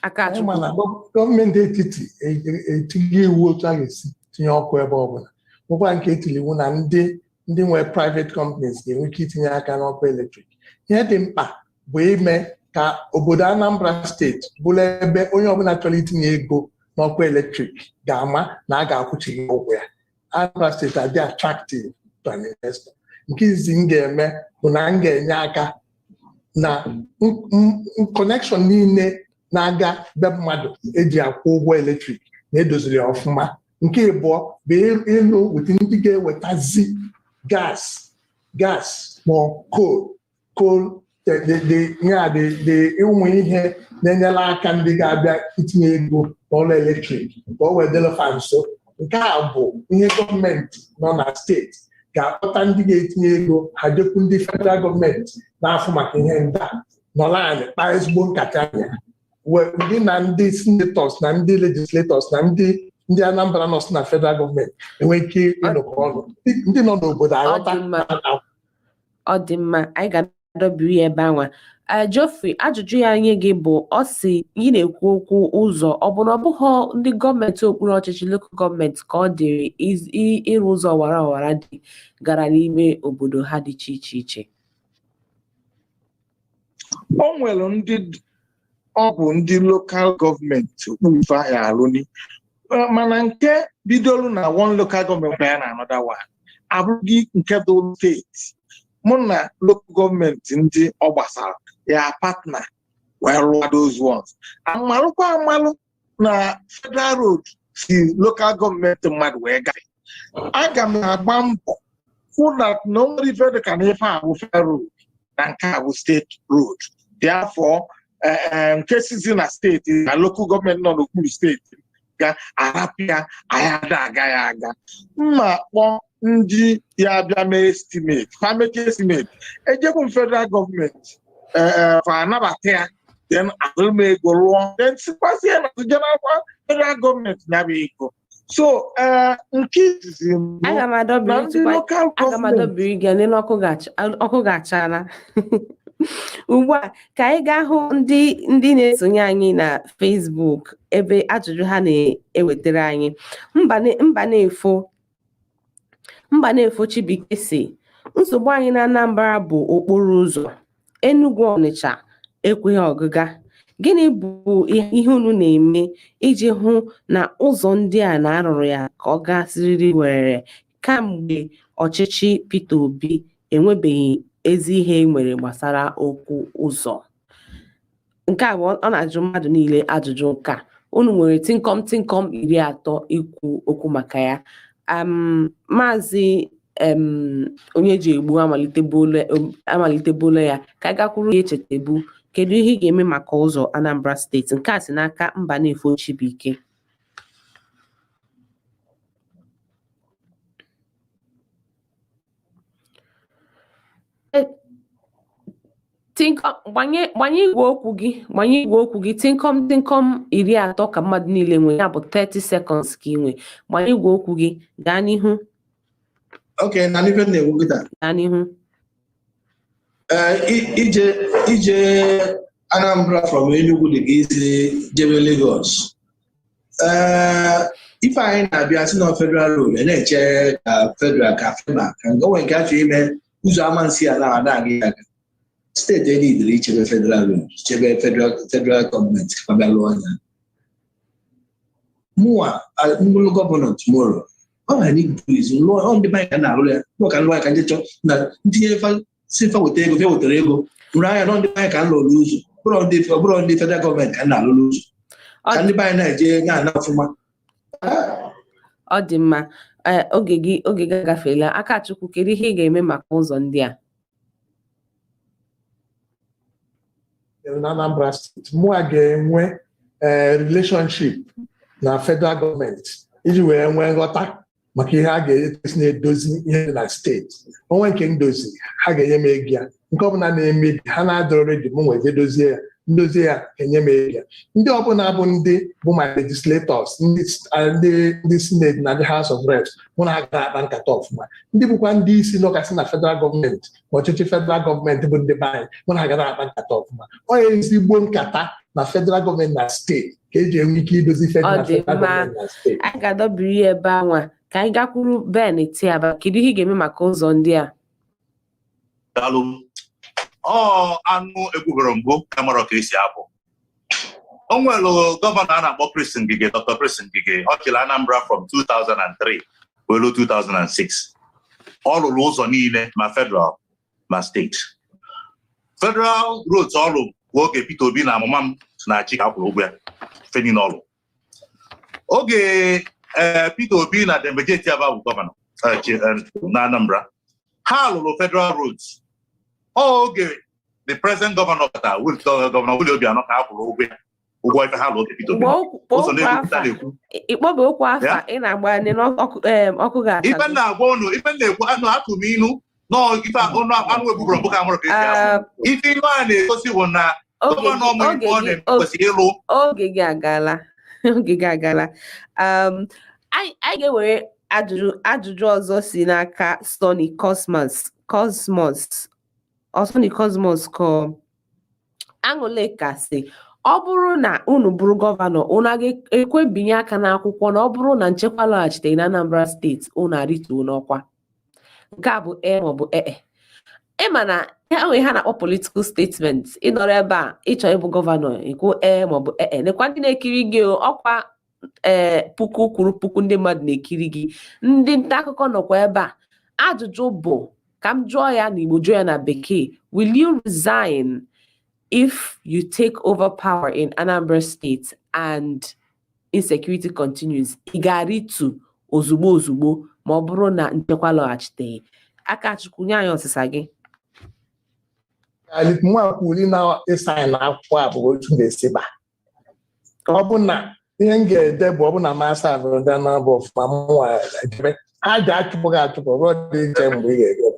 Akachukwu. Ma na gọọmenti etiti etinye iwu otu a ga-esi tinye ọkụ ebe ọbụla, nwekwa nke etiri iwu na ndị nwe private companies ga-enwe ike itinye aka n'ọkụ eletrik. Ihe dị mkpa bụ ime ka obodo Anambra Steeti bụrụ ebe onye ọbụla chọrọ itinye ego n'ọkụ eletrik ga-ama na a ga-akwụchighị ụgwọ ya. Anambra Steeti adị attractive to an investor. Nke izizi m ga-eme bụ na m ga-enye aka na connection niile na-aga be mmadụ eji akwụ ụgwọ eletrik na-edoziri ya ọfụma. Nke ịbụọ bụ ịlụ with ndị ga-ewetazi gas ma coal ya the ụmụ ihe na-enyere aka ndị ga-abịa itinye ego n'ọrụ eletrik ka o wee dịrị fa nso. Nke a bụ ihe gọọmenti nọ na steeti ga-akpọta ndị ga-etinye ego ha, jekwu ndị federal gọọmenti na-afụ maka ihe ndị a, nọrọ anyị kpaa ezigbo nkata anya ndị na ndị senators na ndị legislators na ndị Anambra nọ si na federal gọọmenti enwe ike ịnọkọ ọnụ, ndị nọ n'obodo aghọta. Ọ dị mma. Ọ dị mma, anyị ga-adọbiri ya ebe anwa. Geoffrey, ajụjụ ya nye gị bụ, ọ sị ị na-ekwu okwu ụzọ, ọ bụ na ọ bụghị ndị gọọmenti okpuru ọchịchị, local gọọmenti, ka ọ dịrị ịrụ ụzọ ọwara ọwara dị gara n'ime obodo ha dị iche iche iche? O nwere ndị ọ bụ ndị local gọọmenti okpuru ife ahụ alụni. Mana nke bidolu na one local gọọmenti ya na another one abụghị nke dị steeti. Mụ na local gọọmenti ndị ọ gbasara ya partner wee rụọ those ones. Amalụkwa amalụ na federal road si local gọọmenti mmadụ wee gafee. Aga m agba mbọ hụ na o nwere ife dị ka na ife a bụ federal road na nke a bụ steeti road. Therefore, nke sizi na steeti na local gọọmenti nọ n'okpuru steeti ga-arapụ ya, anyị ada aga ya aga. Mma kpọọ ndị ya bịa mee estimate, fa mechaa estimate, ejekwu m federal gọọmenti fa anabata ya, then azụrụ m ego rụọ, then sikwazie na jenarakwa federal gọọmenti ya bụ ego. So nke izizi mbụ Aga m adọbiri na ndị tupu local aga m gọọmenti. Adọbiri gị n'elu ọkụ ga-achala ugbu a ka anyị gaa hụ ndị na-esonye anyị na Facebook, ebe ajụjụ ha na-ewetara anyị. Mba na-efo Chibuike si, nsogbu anyị na Anambra bụ okporo ụzọ Enugu Ọnịcha ekweghị ọgịga. Gịnị bụ ihe unu na-eme iji hụ na ụzọ ndị a na-arụrụ ya ka ọ gaa siriri werere? Kamgbe ọchịchị Peter Obi, enwebeghị ezi ihe e nwere gbasara okwu ụzọ. Nke a bụ ọ na-ajụ mmadụ niile ajụjụ nke a. Unu nwere tịnkọm tịnkọm 30 ikwu okwu maka ya. Maazị onye ji egbu amalitebụla ya ka anyị gakwuru ya. Echetebu, kedu ihe ị ga-eme maka ụzọ Anambra Steeti? Nke a si n'aka Mbanefo Chibuike. Tịnkọm, gbanye igwe okwu gị, gbanye igwe okwu gị. Tịnkọm tịnkọm 30 ka mmadụ niile nwee, ya bụ 30 seconds ka ị nwee. Gbanye igwe okwu gị, gaa n'ihu. Okay, na n'ife m na-ekwu kịta. Gaa n'ihu. Ee, ije Anambra from Enugu dị ka isi jebe Lagos. Ee, ife anyị na-abịa si na federal road a na-eche ka federal ka FEMA ka nke onwe nke a chọrọ ime ụzọ amansi ala ada aga aga. Steeti enidiri ichebe federal road, chebe federal gọọmenti ka bịa lụọ ya. Mụnwa mbụrụ gọvanọ tomorrow, all I need to do is lụọ ọ ndị be anyị ka na-alụ ya, lụọ ka nlụọ ya, ka nje chọọ na ntinye fa si fa weta ego, fe wetara ego rụrụ anya nọ. Ndị be anyị ka m lụrụ ụzọ, bụrụ ndị federal gọọmenti ka m na-alụrụ ụzọ, ka ndị be anyị na-eje na-ana ọfụma. Ọ dị mma. Ee, oge gị agafeela. Akachukwu, kedu ihe ị ga-eme maka ụzọ ndị a? Na Anambra Steeti, mụa ga-enwe relationship na federal gọọmenti iji wee nwee nghọta maka ihe a ga-esi na-edozi ihe dị na steeti. Onwe nke ndozi, ha ga-enye m ego ya. Nke ọbụla na-emebi, ha na-adọrọ ready, m nwee dozie ya, ndozie ya, enye m ego ya. Ndị ọbụla bụ ndị bụ my legislators, ndị senate na ndị House of Reps, mụ na ha gara akpa nkata ọfụma. Ndị bụkwa ndị isi nọkasị na federal gọọmenti ma ọchịchị federal gọọmenti bụ ndị be anyị, mụ na ha gara akpa nkata ọfụma. Ọ ezigbo nkata na federal gọọmenti na steeti ka eji enwe ike idozi ife dị Ọ na dị federal mma. gọọmenti na steeti. Anyị ga-adọbiri ya ebe anwa ka anyị gakwuru Ben Etiaba. Kedu ihe ị ga-eme maka ụzọ ndị a? Daalụ. Ọ anụ ekwubere mbụ ka marọ ka esi apụ. O nwere gọvanọ a na-akpọ Chris Ngige, Dr. Chris Ngige. Ọ chịrị Anambra from 2003 wee ruo 2006. Ọ rụrụ ụzọ niile, ma federal ma steeti. Federal roads ọ lụ bụ oge Peter Obi na amụma m na-achị ka akwụrụ ụgwọ ya fe niile ọlụ. Oge ee Peter Obi na Dembeje Etiaba bụ gọvanọ na Anambra, ha lụrụ federal roads. Ọ oge the present governor bata, Gọvanọ Willie Obianọ, ka a kwụrụ ụgwọ ya, ụgwọ ife ha lụrụ oge Peter Obi. Kpọọ Ụzọ okwu na-ekwupụta afa. na-ekwu. Ịkpọba okwu afa. Ya? Ị na-agba n'ọkụ, ọkụ Ife ga-acha m gị. na-agwa unu, ife m na-ekwu, anụ atụ m inu nọọ ife ọnụ anụ egbubere mbụ ka mụrụ ka esi asụ. Ife inu a na-egosi bụ na Oge gọvanọ gị ọmụ oge ife ọ gị na-eme kwesịrị ịlụ. Oge gị agala, oge gị agala. Anyị ga-ewere ajụjụ ọzọ si n'aka Sonny Cosmos. Cosmos ọ Sonny Cosmos ka ọ Aṅụlịka sị, ọ bụrụ na unu bụrụ gọvanọ, unu a ga-ekwe binye aka n'akwụkwọ na ọ bụrụ na nchekwa lọghachitere na Anambra Steeti, unu arịtuo n'ọkwa? Nke a bụ ee maọbụ ee. Ịma na e nwere ihe a na-akpọ political statement. Ịnọrọ ebe a ịchọ ịbụ gọvanọ, ikwu ee maọbụ ee. Nekwa ndị na-ekiri gị o, ọkwa ee puku kwuru puku ndị mmadụ na-ekiri gị, ndị nta akụkọ nọkwa ebe a. Ajụjụ bụ, ka m jụọ ya n'Igbo, jụọ ya na Bekee: will you resign if you take over power in Anambra State and insecurity continues? Ị ga-arịtu ozugbo ozugbo ma ọ bụrụ na nchekwa lọghachiteghị? Akachukwu, nye anyị ọsịsa gị. Nwa kwuri na ịsign akwụkwọ a bụ otu ga-esi ba. Ọ bụ na ihe m ga-ede bụ, ọ bụ na masa abụrụ ndị Anambra ọfụma, mụnwa edebe ha ji achụpụ gị achụpụ ruo dị iche mgbe ị ga-ege.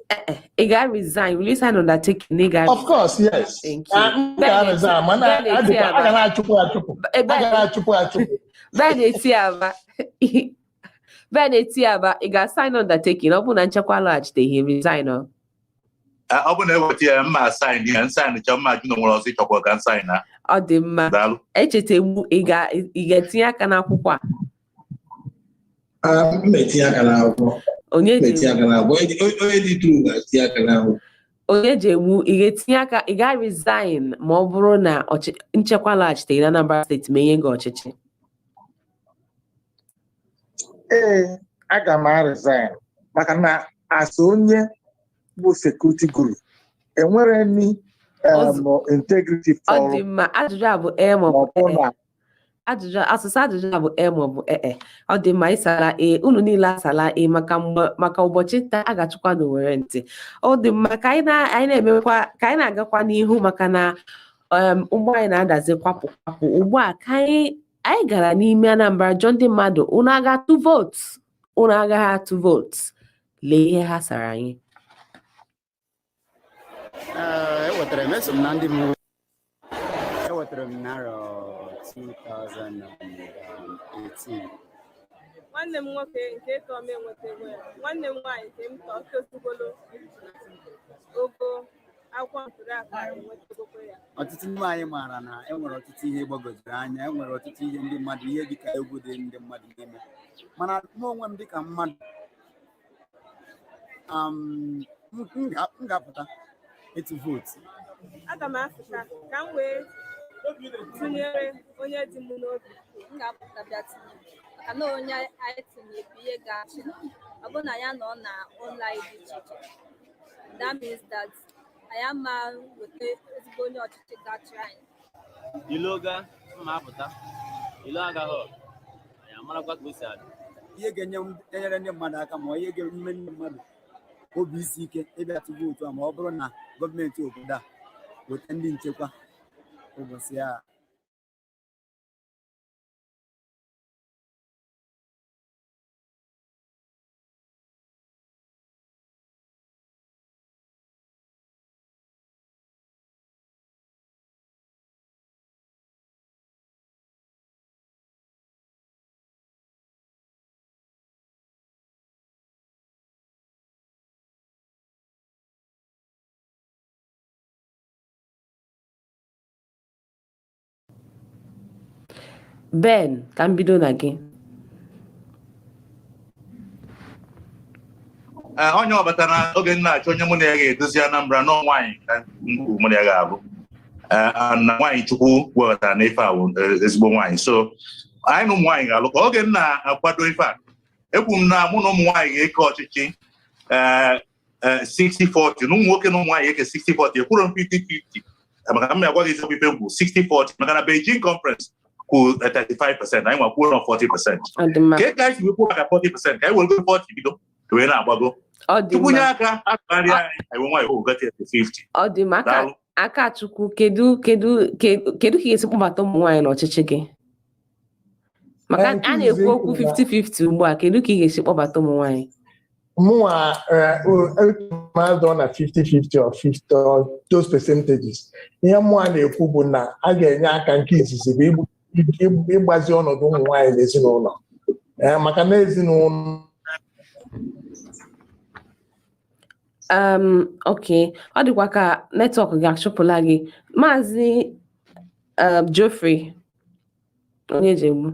Ị ga-resign? Will you sign undertaking na ị ga Of course, yes. Thank you. Ah, m ga-resign, mana Ben a ga na-achụpụ achụpụ, a ga na-achụpụ achụpụ. Ben Etiaba, Ben Etiaba, ị ga-sign undertaking ọ bụrụ na nchekwa lọghachiteghị, resign ọ? Ọ bụ na eweta ya, mma sign ya, nsign chọọ mma jụ na onwere ọzọ ịchọkwa ka nsign na. Ọ dị mma. Daalụ. Echetegbu, ị ga-etinye aka n'akwụkwọ a? Ah, m na-etinye aka n'akwụkwọ. Onye M ji na-etinye aka n'akwụkwọ. Onye dị true ga-etinye aka n'akwụkwọ. Onye ji egbu, ị ga-etinye aka, ị ga-resign ma ọ bụrụ na nchekwa lọghachiteghị na Anambra Steeti ma enye gị ọchịchị? Ee, aga m resign maka na as onye bụ security guru, enwere any integrity Ọ fọrọ dị mma. Ajụjụ a bụ ee ma maọbụ ọ bụ ee. na Ajụjụ, asụsụ ajụjụ a bụ ee maọbụ ee. Ọ dị mma, ịsala ee. Unu niile asala ee maka mgbe, maka ụbọchị nta a ga-achụkwa n'owere ntị. Ọ dị mma. Ka anyị anyị na-emekwa, ka anyị na-agakwa n'ihu, maka na ụgbọ anyị na-adazi kwapụ kwapụ ugbu a. Ka anyị gara n'ime Anambra jụọ ndị mmadụ, unu a ga-atụ vootu, unu agaghị atụ vootu? Lee ihe ha sara anyị. Ee, ewetara m, eso m na ndị mbụ ewetara m n'arọ 2018. Nwanne m nwoke nke tọọ m enwetago ya. Nwanne m nwaanyị nke m tọọ tozugolo ogo akwụkwọ ntụliaka enwetagokwa ya. Ọtụtụ n'ime anyị maara na e nwere ọtụtụ ihe gbagojuru anya, e nwere ọtụtụ ihe ndị mmadụ, ihe dịka egwu dị ndị mmadụ n'ime. Mana mụ onwe m dịka mmadụ, m ga-apụta ịtụ vootu. Aga m afụta ka m wee tụnyere onye dị m n'obi. M ga-apụta bịa tinye maka na onye anyị tinye bụ ihe ga-achị. Ọ bụrụ na ya nọ na ụlọ anyị dị iche iche, that means that anyị ama weta ezigbo onye ọchịchị ga-achị anyị. Ilo ga mma apụta, ilo agaghị, anyị amarakwa ka o si adị. Ihe ga-enyere ndị mmadụ aka, ma ihe ga-eme ndị mmadụ obi isi ike ịbịa tụ vootu a, ma ọ bụrụ na gọọmenti obodo a weta ndị nchekwa ụbọchị a. Ben, ka m bido na gị. Ee, onye ọbata na oge m na-achọ onye mụ na ya ga-edozi Anambra nọ, nwaanyị ka m kwuru mụ na ya ga-abụ. Ee, na nwaanyị Chukwu webatara na ife a bụ ezigbo nwaanyị, so anyị na ụmụ nwaanyị ga-alụ. Ka oge m na-akwado ife a, ekwu m na mụ na ụmụ nwaanyị ga-eke ọchịchị 60-40, na ụmụ nwoke na ụmụ nwaanyị eke 60-40. Ekwuru m 50-50 maka m agwa gị eziokwu, ife bụ 60-40, maka na Beijing Conference kwuru 35%, anyị nwa kwuo na 40%. Ọ dị mma. Ka anyị si wee kwuo maka 40%, ka anyị were 40 bido wee na-agbago. Ọ dị Tupu nye mma. aka atụgharịa anyị, anyị wee nwayọọ gata ya to 50. Ọ dị mma. Aka Daalụ. Akachukwu, kedu ka ị ga-esi kpọbata ụmụ nwaanyị n'ọchịchị gị? Maka Nke a izizi na-ekwu okwu kwuru na 50-50 ugbu a, kedu ka ị ga-esi kpọbata ụmụ nwaanyị? Mụnwa mmadụ na 50-50 or 50 or those percentages, ihe mụnwa na-ekwu bụ na a ga-enye aka. Nke izizi bụ ịgbazi ọnọdụ ụmụ nwaanyị n'ezinụlọ, maka na ezinụlọ Ok, ọ dịkwa ka network ga-achụpụla gị. Maazị Geoffrey onye jegbu.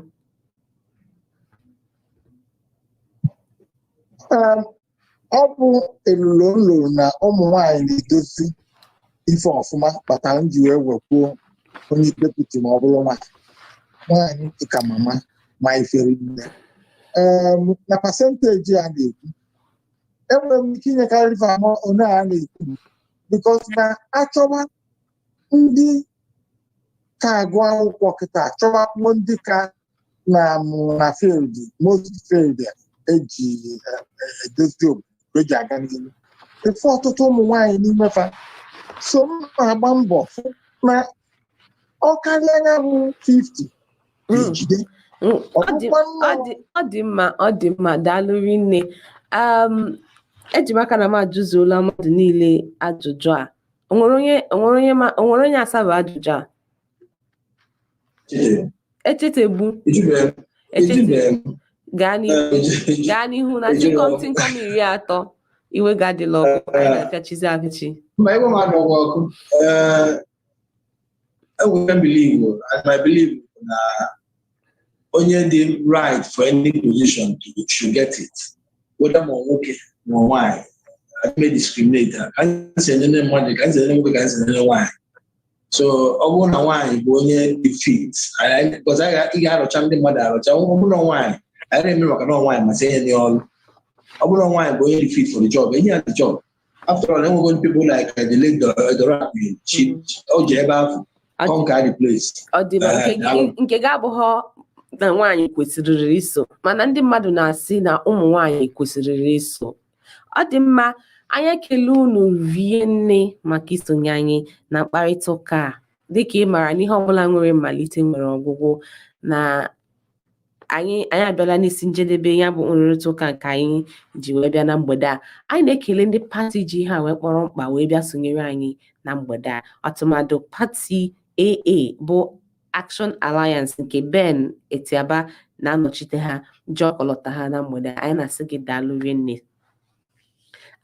Ọ bụ elulo m lụrụ na ụmụ nwaanyị na-edozi ife ọfụma kpatara m ji wee wekwuo onye deputy, ma ọ bụrụ nwaanyị, nwaanyị dịka mama ma ifere nne. Na percentage a na-ekwu, enwere m ike inyekarị ife ama onye a na-ekwu, because na achọba ndị ka agụ akwụkwọ kịta, achọbakwuo ndị ka na na field, most field eji edozi obodo eji aga n'ihu, efe ọtụtụ ụmụ nwaanyị n'ime fa. So m na-agba mbọ fụ na ọ karịa anya bụ 50 ejide. Ọ dị mma, ọ dị mma. Daalụ rinne. Eji m aka na m ajụzuola mmadụ niile ajụjụ a. O nwere onye asaba ajụjụ a? Echetegbu, echete, gaa n'ihu na tịnkọm tịnkọm 30. Iwe ga-adịla ọkụ, anyị ga-apịachizi apịachi. Mba, ebe m adọghị ọkụ. Enwere m believe, and my belief na onye dị right for any position should get it, whether ma nwoke ma nwaanyị. Adịghị discriminate. Ka m si enye mmadụ, ka m si enye nwoke, ka m si enye nwaanyị. So ọ bụrụ na nwaanyị bụ onye dị fit, because ị ga-arụcha ndị mmadụ arụcha. Ọ bụrụ na nwaanyị, anyị na-eme maka na nwaanyị masị enye ya ọrụ. Ọ bụrụ na nwaanyị bụ onye dị fit for the job, enye ya the job. After all, enwego people like the late Dora, o ji ebe ahụ conquer the place. Ọ dị mma. Nke gị abụghọ na nwaanyị kwesịrị iso, mana ndị mmadụ na-asị na ụmụ nwaanyị kwesịrị iso. Ọ dị mma. Anyị ekele unu rie nne maka isonye anyị na mkparịta ụka a. Dịka ị maara, n'ihe ọbụla nwere mmalite nwere ọgwụgwụ, na anyị abịala n'isi njedebe ya bụ nrụrịta ụka nke anyị ji wee bịa na mgbede a. Anyị na-ekele ndị pati ji ihe a wee kpọrọ mkpa wee bịa sonyere anyị na mgbede a, ọtụmadụ pati AA bụ Action Alliance nke Ben Etiaba na-anọchite ha, ji ọkọlọtọ ha na mgbede a. Anyị na-asị gị daalụ rinne.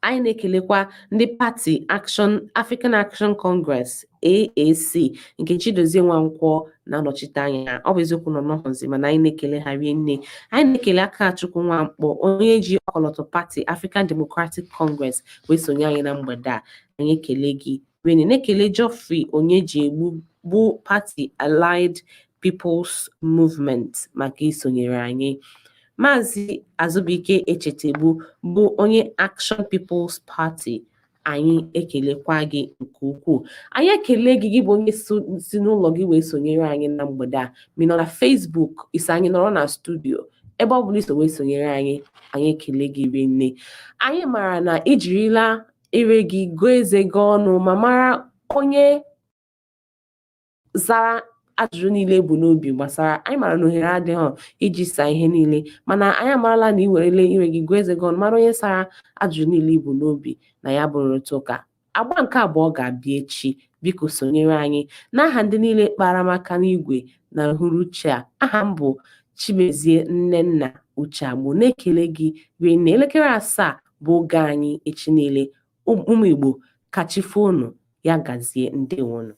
Anyị na-ekelekwa ndị pati Action African Action Congress, AAC, nke Chidozie Nwankwọ na-anọchite anya ha. Ọ bụ eziokwu na ọ nọghọzi, mana anyị na-ekele ha rinne. Anyị na-ekele Akachukwu Nwankpọ, onye ji ọkọlọtọ pati African Democratic Congress wee sonye anyị na mgbede a. Anyị ekele gị. Rinne na-ekele Geoffrey Onyejiegbu bụ pati Allied People's Movement maka isonyere anyị. Maazị Azụbụike Echetegbu bụ onye Action People's Party, anyị ekelekwa gị nke ukwuu. Anyị ekele gị, gị bụ onye si n'ụlọ gị wee sonyere anyị na mgbede a, ma ị nọ na Facebook, iso anyị nọrọ na studio, ebe ọ bụla iso wee sonyere anyị, anyị ekele gị rinne. Anyị maara na ijirila ire gị gụọ eze gị ọnụ ma mara onye zara ajụjụ niile bụ n'obi gbasara anyị. Mara na ohere adịghị iji saa ihe niile, mana anyị amarala na ị werele ire gị gụọ eze gị ọnụ mara onye sara ajụjụ niile ibu n'obi na ya bụ nrụrịta ụka. Agba nke abụọ ga-abịa echi. Biko sonyere anyị. N'aha ndị niile kpara m aka n'igwe na uhuruchi a, aha m bụ Chimezie Nnenna Ucheagbo, na-ekele gị rinne. Elekere 7 bụ oge anyị echi niile. Ụmụ Igbo, ka chi foo unu. Ya gazie, ndewonu.